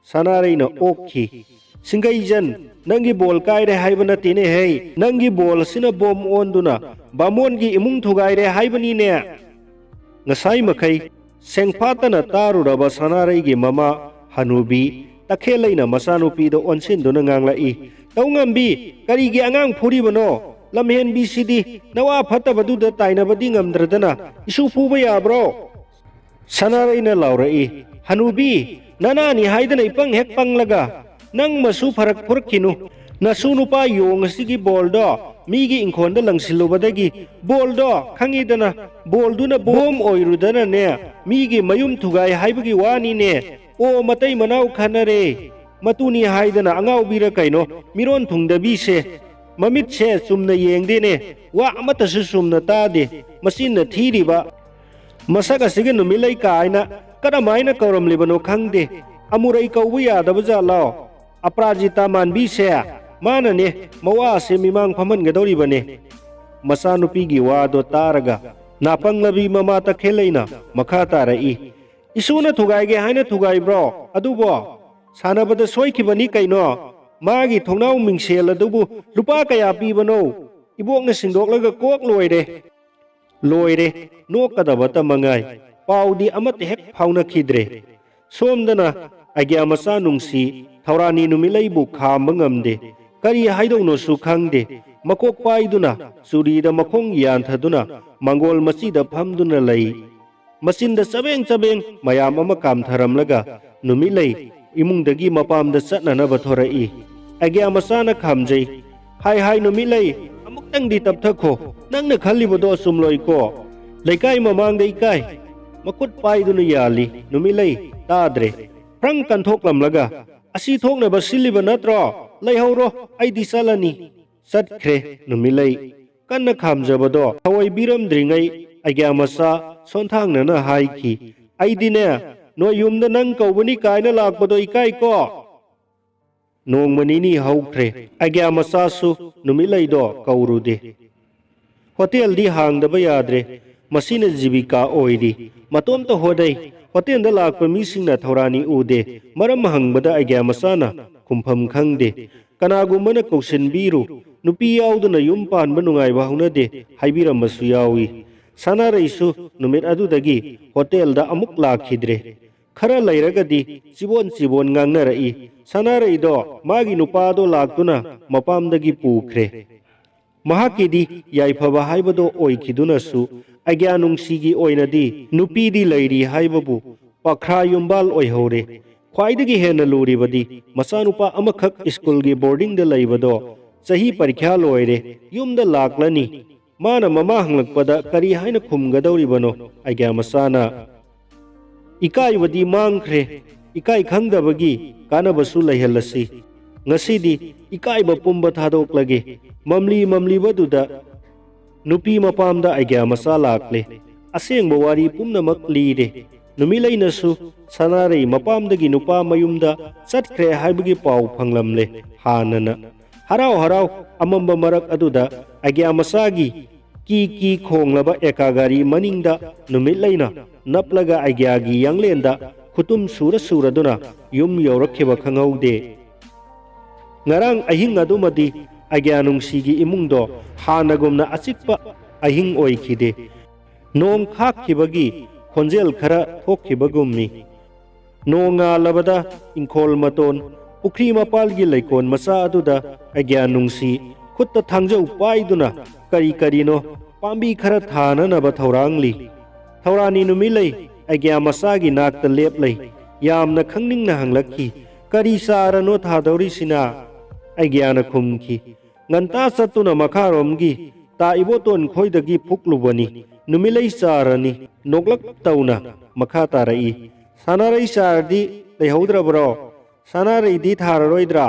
ꯁꯥꯅꯥꯔꯩꯅ ꯑꯣꯛꯈꯤ꯫ "ꯁꯤꯡꯒꯩꯖꯟ, ꯅꯪꯒꯤ ꯕꯣꯜ ꯀꯥꯏꯔꯦ ꯍꯥꯏꯕ ꯅꯠꯇꯦꯅꯦ ꯍꯩ, ꯅꯪꯒꯤ ꯕꯣꯜ ꯑꯁꯤꯅ ꯕꯣꯝ ꯑꯣꯟꯗꯨꯅ ꯕꯥꯃꯣꯟꯒꯤ ꯏꯃꯨꯡ ꯊꯨꯒꯥꯏꯔꯦ ꯍꯥꯏꯕꯅꯤꯅꯦ"꯫ ꯉꯁꯥꯏ ꯃꯈꯩ ꯁꯦꯡꯐꯥꯠꯇꯅ ꯇꯥꯔꯨꯔꯕ ꯁꯅꯥꯔꯩꯒꯤ ꯃꯃꯥ ꯍꯅꯨꯕꯤ ꯇꯈꯦꯜꯂꯩꯅ ꯃꯆꯥꯅꯨꯄꯤꯗ ꯑꯣꯟꯁꯤꯟꯗꯨꯅ ꯉꯥꯡꯂꯛꯏ, "ꯇꯧꯉꯝꯕꯤ, ꯀꯔꯤꯒꯤ ꯑꯉꯥꯡ ꯐꯨꯔꯤꯕꯅꯣ? ꯂꯝꯍꯦꯟꯕꯤꯁꯤꯗꯤ ꯅꯋꯥ ꯐꯠꯇꯕꯗꯨꯗ ꯇꯥꯏꯅꯕꯗꯤ ꯉꯝꯗ꯭ꯔꯗꯅ ꯏꯁꯨ ꯐꯨꯕ ꯌꯥꯕ꯭ꯔꯣ?" ꯁꯅꯥꯔꯩꯅ ꯂꯥꯎꯔꯛꯏ, "ꯍꯅꯨꯕꯤ, ꯅꯅꯥꯅꯤ ꯍꯥꯏꯗꯅ ꯏꯄꯪ ꯍꯦꯛ ꯄꯪꯂꯒ ꯅꯪ ꯃꯁꯨ ꯐꯔꯛ ꯐꯨꯔꯛꯈꯤꯅꯨ꯫ ꯅꯁꯨ ꯅꯨꯄꯥ ꯌꯣꯡ ꯑꯁꯤꯒꯤ ꯕꯣꯜꯗꯣ ꯃꯤꯒꯤ ꯏꯪꯈꯣꯜꯗ ꯂꯪꯁꯤꯜꯂꯨꯕꯗꯒꯤ ꯕꯣꯜꯗꯣ ꯈꯪꯉꯤꯗꯅ, ꯕꯣꯜꯗꯨꯅ ꯕꯣꯝ ꯑꯣꯏꯔꯨꯗꯅꯅꯦ, ꯃꯤꯒꯤ ꯃꯌꯨꯝ ꯊꯨꯒꯥꯏ ꯍꯥꯏꯕꯒꯤ ꯋꯥꯅꯤꯅꯦ꯫ ꯑꯣ, ꯃꯇꯩ ꯃꯅꯥꯎ ꯈꯟꯅꯔꯦ꯫ ꯃꯇꯨꯅꯤ ꯍꯥꯏꯗꯅ ꯑꯉꯥꯎꯕꯤꯔ ꯀꯩꯅꯣ, ꯃꯤꯔꯣꯟ ꯊꯨꯡꯗꯕꯤꯁꯦ꯫ ꯃꯃꯤꯠꯁꯦ ꯆꯨꯝꯅ ꯌꯦꯡꯗꯦꯅꯦ, ꯋꯥ ꯑꯃꯠꯇꯁꯨ ꯆꯨꯝꯅ ꯇꯥꯗꯦ꯫ ꯃꯆꯤꯟꯅ ꯊꯤꯔꯤꯕ꯫ ꯃꯁꯛ ꯑꯁꯤꯒ ꯅꯨꯃꯤꯠꯂꯩ ꯀꯥꯏꯅ ꯀꯔꯝꯍꯥꯏꯅ ꯀꯧꯔꯝꯂꯤꯕꯅꯣ ꯈꯪꯗꯦ꯫ ꯑꯃꯨꯔꯩ ꯀꯧꯕ ꯌꯥꯗꯕ ꯖꯥꯠꯂꯣ? ꯑꯄꯔꯥꯖꯤꯇꯥ ꯃꯥꯟꯕꯤꯁꯦ ꯃꯥꯅꯅꯦ ꯃꯋꯥꯁꯦ ꯃꯤꯃꯥꯡ ꯐꯝꯍꯟꯒꯗꯧꯔꯤꯕꯅꯦ꯫ ꯃꯆꯥꯅꯨꯄꯤꯒꯤ ꯋꯥꯗꯣ ꯇꯥꯔꯒ ꯅꯥꯄꯪꯂꯕꯤ ꯃꯃꯥ ꯇꯈꯦꯜꯂꯩꯅ ꯃꯈꯥ ꯇꯥꯔꯛꯏ, "ꯏꯁꯨꯅ ꯊꯨꯒꯥꯏꯒꯦ ꯍꯥꯏꯅ ꯊꯨꯒꯥꯏꯕ꯭ꯔꯣ? ꯑꯗꯨꯕꯣ ꯁꯥꯟꯅꯕꯗ ꯁꯣꯏꯈꯤꯕꯅꯤ ꯀꯩꯅꯣ꯫ ꯃꯥꯒꯤ ꯊꯣꯡꯅꯥꯎ ꯃꯤꯡꯁꯦꯜ ꯑꯗꯨꯕꯨ ꯂꯨꯄꯥ ꯀꯌꯥ ꯄꯤꯕꯅꯣ? ꯏꯕꯣꯛꯅ ꯁꯤꯡꯗꯣꯛꯂꯒ ꯀꯣꯛ ꯂꯣꯏꯔꯦ꯫ ꯂꯣꯏꯔꯦ, ꯅꯣꯛꯀꯗꯕꯇ ꯃꯉꯥꯏ꯫ ꯄꯥꯎꯗꯤ ꯑꯃꯠꯇ ꯍꯦꯛ ꯐꯥꯎꯅꯈꯤꯗ꯭ꯔꯦ꯫ ꯁꯣꯝꯗꯅ ꯑꯩꯒ꯭ꯌꯥ ꯃꯆꯥ ꯅꯨꯡꯁꯤ ꯊꯧꯔꯥꯅꯤ ꯅꯨꯃꯤꯠꯂꯩꯕꯨ ꯈꯥꯝꯕ ꯉꯝꯗꯦ꯫ ꯀꯔꯤ ꯍꯥꯏꯗꯧꯅꯣꯁꯨ ꯈꯪꯗꯦ꯫ ꯃꯀꯣꯛ ꯄꯥꯏꯗꯨꯅ ꯆꯨꯔꯤꯗ ꯃꯈꯣꯡ ꯌꯥꯟꯊꯗꯨꯅ ꯃꯪꯒꯣꯜ ꯃꯆꯤꯗ ꯐꯝꯗꯨꯅ ꯂꯩ꯫ ꯃꯆꯤꯟꯗ ꯆꯕꯦꯡ ꯆꯕꯦꯡ ꯃꯌꯥꯝ ꯑꯃ ꯀꯥꯝꯊꯔꯝꯂꯒ ꯅꯨꯃꯤꯠꯂꯩ ꯏꯃꯨꯡꯗꯒꯤ ꯃꯄꯥꯝꯗ ꯆꯠꯅꯅꯕ ꯊꯣꯔꯛꯏ꯫ ꯑꯩꯒ꯭ꯌꯥ ꯃꯆꯥꯅ ꯈꯥꯝꯖꯩ꯫ "ꯍꯥꯏ ꯍꯥꯏ ꯅꯨꯃꯤꯠꯂꯩ, ꯑꯃꯨꯛꯇꯪꯗꯤ ꯇꯞꯊꯈꯣ꯫ ꯅꯪꯅ ꯈꯜꯂꯤꯕꯗꯣ ꯆꯨꯝꯂꯣꯏꯀꯣ꯫ ꯂꯩꯀꯥꯏ ꯃꯃꯥꯡꯗ ꯏꯀꯥꯏ"꯫ ꯃꯈꯨꯠ ꯄꯥꯏꯗꯨꯅ ꯌꯥꯜꯂꯤ꯫ ꯅꯨꯃꯤꯠꯂꯩ ꯇꯥꯗ꯭ꯔꯦ꯫ ꯐ꯭ꯔꯪ ꯀꯟꯊꯣꯛꯂꯝꯂꯒ, "ꯑꯁꯤ ꯊꯣꯛꯅꯕ ꯁꯤꯜꯂꯤꯕ ꯅꯠꯇ꯭ꯔꯣ? ꯂꯩꯍꯧꯔꯣ, ꯑꯩꯗꯤ ꯆꯠꯂꯅꯤ"꯫ ꯆꯠꯈ꯭ꯔꯦ ꯅꯨꯃꯤꯠꯂꯩ꯫ ꯀꯟꯅ ꯈꯥꯝꯖꯕꯗꯣ ꯊꯑꯣꯏꯕꯤꯔꯝꯗ꯭ꯔꯤꯉꯩ ꯑꯩꯒ꯭ꯌꯥ ꯃꯆꯥ ꯁꯣꯟꯊꯥꯡꯅꯅ ꯍꯥꯏꯈꯤ, "ꯑꯩꯗꯤꯅꯦ, ꯅꯣꯏ ꯌꯨꯝꯗ ꯅꯪ ꯀꯧꯕꯅꯤ ꯀꯥꯏꯅ ꯂꯥꯛꯄꯗꯣ ꯏꯀꯥꯏꯀꯣ"꯫ ꯅꯣꯡꯃ ꯅꯤꯅꯤ ꯍꯧꯈ꯭ꯔꯦ꯫ ꯑꯩꯒ꯭ꯌꯥ ꯃꯆꯥꯁꯨ ꯅꯨꯃꯤꯠꯂꯩꯗꯣ ꯀꯧꯔꯨꯗꯦ꯫ ꯍꯣꯇꯦꯜꯗꯤ ꯍꯥꯡꯗꯕ ꯌꯥꯗ꯭ꯔꯦ꯫ ꯃꯁꯤꯅ ꯖꯤꯕꯤꯀꯥ ꯑꯣꯏꯔꯤ꯫ ꯃꯇꯣꯝꯇ ꯍꯣꯠꯅꯩ꯫ ꯍꯣꯇꯦꯜꯗ ꯂꯥꯛꯄ ꯃꯤꯁꯤꯡꯅ ꯊꯧꯔꯥꯅꯤ ꯎꯗꯦ꯫ ꯃꯔꯝ ꯍꯪꯕꯗ ꯑꯩꯒ꯭ꯌꯥ ꯃꯆꯥꯅ ꯈꯨꯝꯐꯝ ꯈꯪꯗꯦ꯫ "ꯀꯅꯥꯒꯨꯝꯕꯅ ꯀꯧꯁꯤꯟꯕꯤꯔꯨ꯫ ꯅꯨꯄꯤ ꯌꯥꯎꯗꯅ ꯌꯨꯝ ꯄꯥꯟꯕ ꯅꯨꯡꯉꯥꯏꯕ ꯍꯧꯅꯗꯦ" ꯍꯥꯏꯕꯤꯔꯝꯕꯁꯨ ꯌꯥꯎꯏ꯫ ꯁꯅꯥꯔꯩꯁꯨ ꯅꯨꯃꯤꯠ ꯑꯗꯨꯗꯒꯤ ꯍꯣꯇꯦꯜꯗ ꯑꯃꯨꯛ ꯂꯥꯛꯈꯤꯗ꯭ꯔꯦ꯫ ꯈꯔ ꯂꯩꯔꯒꯗꯤ ꯆꯤꯕꯣꯟ ꯆꯤꯕꯣꯟ ꯉꯥꯡꯅꯔꯛꯏ꯫ ꯁꯅꯥꯔꯩꯗꯣ ꯃꯥꯒꯤ ꯅꯨꯄꯥꯗꯣ ꯂꯥꯛꯇꯨꯅ ꯃꯄꯥꯝꯗꯒꯤ ꯄꯨꯈ꯭ꯔꯦ꯫ ꯃꯍꯥꯛꯀꯤꯗꯤ ꯌꯥꯏꯐꯕ ꯍꯥꯏꯕꯗꯣ ꯑꯣꯏꯈꯤꯗꯨꯅꯁꯨ, ꯑꯩꯒ꯭ꯌꯥ ꯅꯨꯡꯁꯤꯒꯤ ꯑꯣꯏꯅꯗꯤ ꯅꯨꯄꯤꯗꯤ ꯂꯩꯔꯤ ꯍꯥꯏꯕꯕꯨ ꯄꯥꯈ꯭ꯔꯥ ꯌꯨꯝꯕꯥꯜ ꯑꯣꯏꯍꯧꯔꯦ꯫ ꯈ꯭ꯋꯥꯏꯗꯒꯤ ꯍꯦꯟꯅ ꯂꯨꯔꯤꯕꯗꯤ ꯃꯆꯥꯅꯨꯄꯥ ꯑꯃꯈꯛ ꯁ꯭ꯀꯨꯜꯒꯤ ꯕꯣꯔꯗꯤꯡꯗ ꯂꯩꯕꯗꯣ ꯆꯍꯤ ꯄꯔꯤꯈ꯭ꯌꯥ ꯂꯣꯏꯔꯦ, ꯌꯨꯝꯗ ꯂꯥꯛꯂꯅꯤ꯫ ꯃꯥꯅ ꯃꯃꯥ ꯍꯪꯂꯛꯄꯗ ꯀꯔꯤ ꯍꯥꯏꯅ ꯈꯨꯝꯒꯗꯧꯔꯤꯕꯅꯣ ꯑꯩꯒ꯭ꯌꯥ ꯃꯆꯥꯅ? ꯏꯀꯥꯏꯕꯗꯤ ꯃꯥꯡꯈ꯭ꯔꯦ, ꯏꯀꯥꯏ ꯈꯪꯗꯕꯒꯤ ꯀꯥꯟꯅꯕꯁꯨ ꯂꯩꯍꯜꯂꯁꯤ꯫ ꯉꯁꯤꯗꯤ ꯏꯀꯥꯏꯕ ꯄꯨꯝꯕ ꯊꯥꯗꯣꯛꯂꯒꯦ꯫ ꯃꯝꯂꯤ ꯃꯝꯂꯤꯕꯗꯨꯗ ꯅꯨꯄꯤ ꯃꯄꯥꯝꯗ ꯑꯩꯒ꯭ꯌꯥ ꯃꯆꯥ ꯂꯥꯛꯂꯦ꯫ ꯑꯁꯦꯡꯕ ꯋꯥꯔꯤ ꯄꯨꯝꯅꯃꯛ ꯂꯤꯔꯦ꯫ ꯅꯨꯃꯤꯠꯂꯩꯅꯁꯨ ꯁꯅꯥꯔꯩ ꯃꯄꯥꯝꯗꯒꯤ ꯅꯨꯄꯥ ꯃꯌꯨꯝꯗ ꯆꯠꯈ꯭ꯔꯦ ꯍꯥꯏꯕꯒꯤ ꯄꯥꯎ ꯐꯪꯂꯝꯂꯦ ꯍꯥꯟꯅꯅ꯫ ꯍꯔꯥꯎ ꯍꯔꯥꯎ ꯑꯃꯝꯕ ꯃꯔꯛ ꯑꯗꯨꯗ ꯑꯩꯒ꯭ꯌꯥ ꯃꯆꯥꯒꯤ ꯀꯤ ꯀꯤ ꯈꯣꯡꯂꯕ ꯑꯦꯀꯥ ꯒꯥꯔꯤ ꯃꯅꯤꯡꯗ ꯅꯨꯃꯤꯠꯂꯩꯅ ꯅꯞꯂꯒ ꯑꯩꯒ꯭ꯌꯥꯒꯤ ꯌꯥꯡꯂꯦꯟꯗ ꯈꯨꯇꯨꯝ ꯁꯨꯔ ꯁꯨꯔꯗꯨꯅ ꯌꯨꯝ ꯌꯧꯔꯛꯈꯤꯕ ꯈꯪꯍꯧꯗꯦ꯫ ꯉꯔꯥꯡ ꯑꯍꯤꯡ ꯑꯗꯨꯃꯗꯤ ꯑꯩꯒ꯭ꯌꯥ ꯅꯨꯡꯁꯤꯒꯤ ꯏꯃꯨꯡꯗꯣ ꯍꯥꯟꯅꯒꯨꯝꯅ ꯑꯆꯤꯛꯄ ꯑꯍꯤꯡ ꯑꯣꯏꯈꯤꯗꯦ꯫ ꯅꯣꯡ ꯈꯥꯛꯈꯤꯕꯒꯤ ꯈꯣꯟꯖꯦꯜ ꯈꯔ ꯊꯣꯛꯈꯤꯕꯒꯨꯝꯃꯤ꯫ ꯅꯣꯡ ꯉꯥꯜꯂꯕꯗ ꯏꯪꯈꯣꯜ ꯃꯇꯣꯟ, ꯄꯨꯈ꯭ꯔꯤ ꯃꯄꯥꯜꯒꯤ ꯂꯩꯀꯣꯜ ꯃꯆꯥ ꯑꯗꯨꯗ ꯑꯩꯒ꯭ꯌꯥ ꯅꯨꯡꯁꯤ ꯈꯨꯠꯇ ꯊꯥꯡꯖꯧ ꯄꯥꯏꯗꯨꯅ ꯀꯔꯤ ꯀꯔꯤꯅꯣ ꯄꯥꯝꯕꯤ ꯈꯔ ꯊꯥꯅꯅꯕ ꯊꯧꯔꯥꯡꯂꯤ꯫ ꯊꯧꯔꯥꯅꯤ ꯅꯨꯃꯤꯠꯂꯩ ꯑꯩꯒ꯭ꯌꯥ ꯃꯆꯥꯒꯤ ꯅꯥꯛꯇ ꯂꯦꯞꯂꯩ꯫ ꯌꯥꯝꯅ ꯈꯪꯅꯤꯡꯅ ꯍꯪꯂꯛꯈꯤ, "ꯀꯔꯤ ꯆꯥꯔꯅꯣ ꯊꯥꯗꯧꯔꯤꯁꯤꯅ?" ꯑꯩꯒ꯭ꯌꯥꯅ ꯈꯨꯝꯈꯤ, "ꯉꯟꯇꯥ ꯆꯠꯇꯨꯅ ꯃꯈꯥꯔꯣꯝꯒꯤ ꯇꯥ ꯏꯕꯣꯇꯣꯟ ꯈꯣꯏꯗꯒꯤ ꯐꯨꯛꯂꯨꯕꯅꯤ꯫" ꯅꯨꯃꯤꯠꯂꯩ ꯆꯥꯔꯅꯤ ꯅꯣꯛꯂꯛ ꯇꯧꯅ ꯃꯈꯥ ꯇꯥꯔꯛꯏ, "ꯁꯅꯥꯔꯩ ꯆꯥꯔꯗꯤ ꯂꯩꯍꯧꯗ꯭ꯔꯕ꯭ꯔꯣ? ꯁꯅꯥꯔꯩꯗꯤ ꯊꯥꯔꯔꯣꯏꯗ꯭ꯔꯥ?"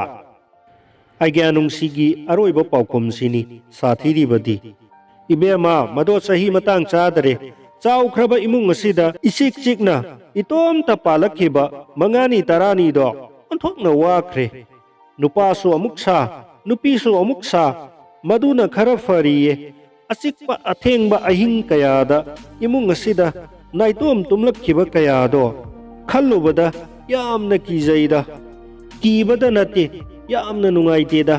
ꯑꯩꯒ꯭ꯌꯥ ꯅꯨꯡꯁꯤꯒꯤ ꯑꯔꯣꯏꯕ ꯄꯥꯎꯈꯨꯝꯁꯤꯅꯤ ꯁꯥꯊꯤꯔꯤꯕꯗꯤ꯫ "ꯏꯕꯦꯝꯃ, ꯃꯗꯣ ꯆꯍꯤ ꯃꯇꯥꯡ ꯆꯥꯗꯔꯦ꯫ ꯆꯥꯎꯈ꯭ꯔꯕ ꯏꯃꯨꯡ ꯑꯁꯤꯗ ꯏꯆꯤꯛ ꯆꯤꯛꯅ ꯏꯇꯣꯝꯇ ꯄꯥꯜꯂꯛꯈꯤꯕ ꯃꯉꯥꯅꯤ ꯇꯔꯥꯅꯤꯗꯣ ꯑꯣꯟꯊꯣꯛꯅ ꯋꯥꯈ꯭ꯔꯦ꯫ ꯅꯨꯄꯥꯁꯨ ꯑꯃꯨꯛ ꯁꯥ, ꯅꯨꯄꯤꯁꯨ ꯑꯃꯨꯛ ꯁꯥ, ꯃꯗꯨꯅ ꯈꯔ ꯐꯔꯤꯌꯦ꯫ ꯑꯆꯤꯛꯄ ꯑꯊꯦꯡꯕ ꯑꯍꯤꯡ ꯀꯌꯥꯗ ꯏꯃꯨꯡ ꯑꯁꯤꯗ ꯅꯥꯏꯇꯣꯝ ꯇꯨꯝꯂꯛꯈꯤꯕ ꯀꯌꯥꯗꯣ ꯈꯜꯂꯨꯕꯗ ꯌꯥꯝꯅ ꯀꯤꯖꯩꯗ꯫ ꯀꯤꯕꯗ ꯅꯠꯇꯦ, ꯌꯥꯝꯅ ꯅꯨꯡꯉꯥꯏꯇꯦꯗ꯫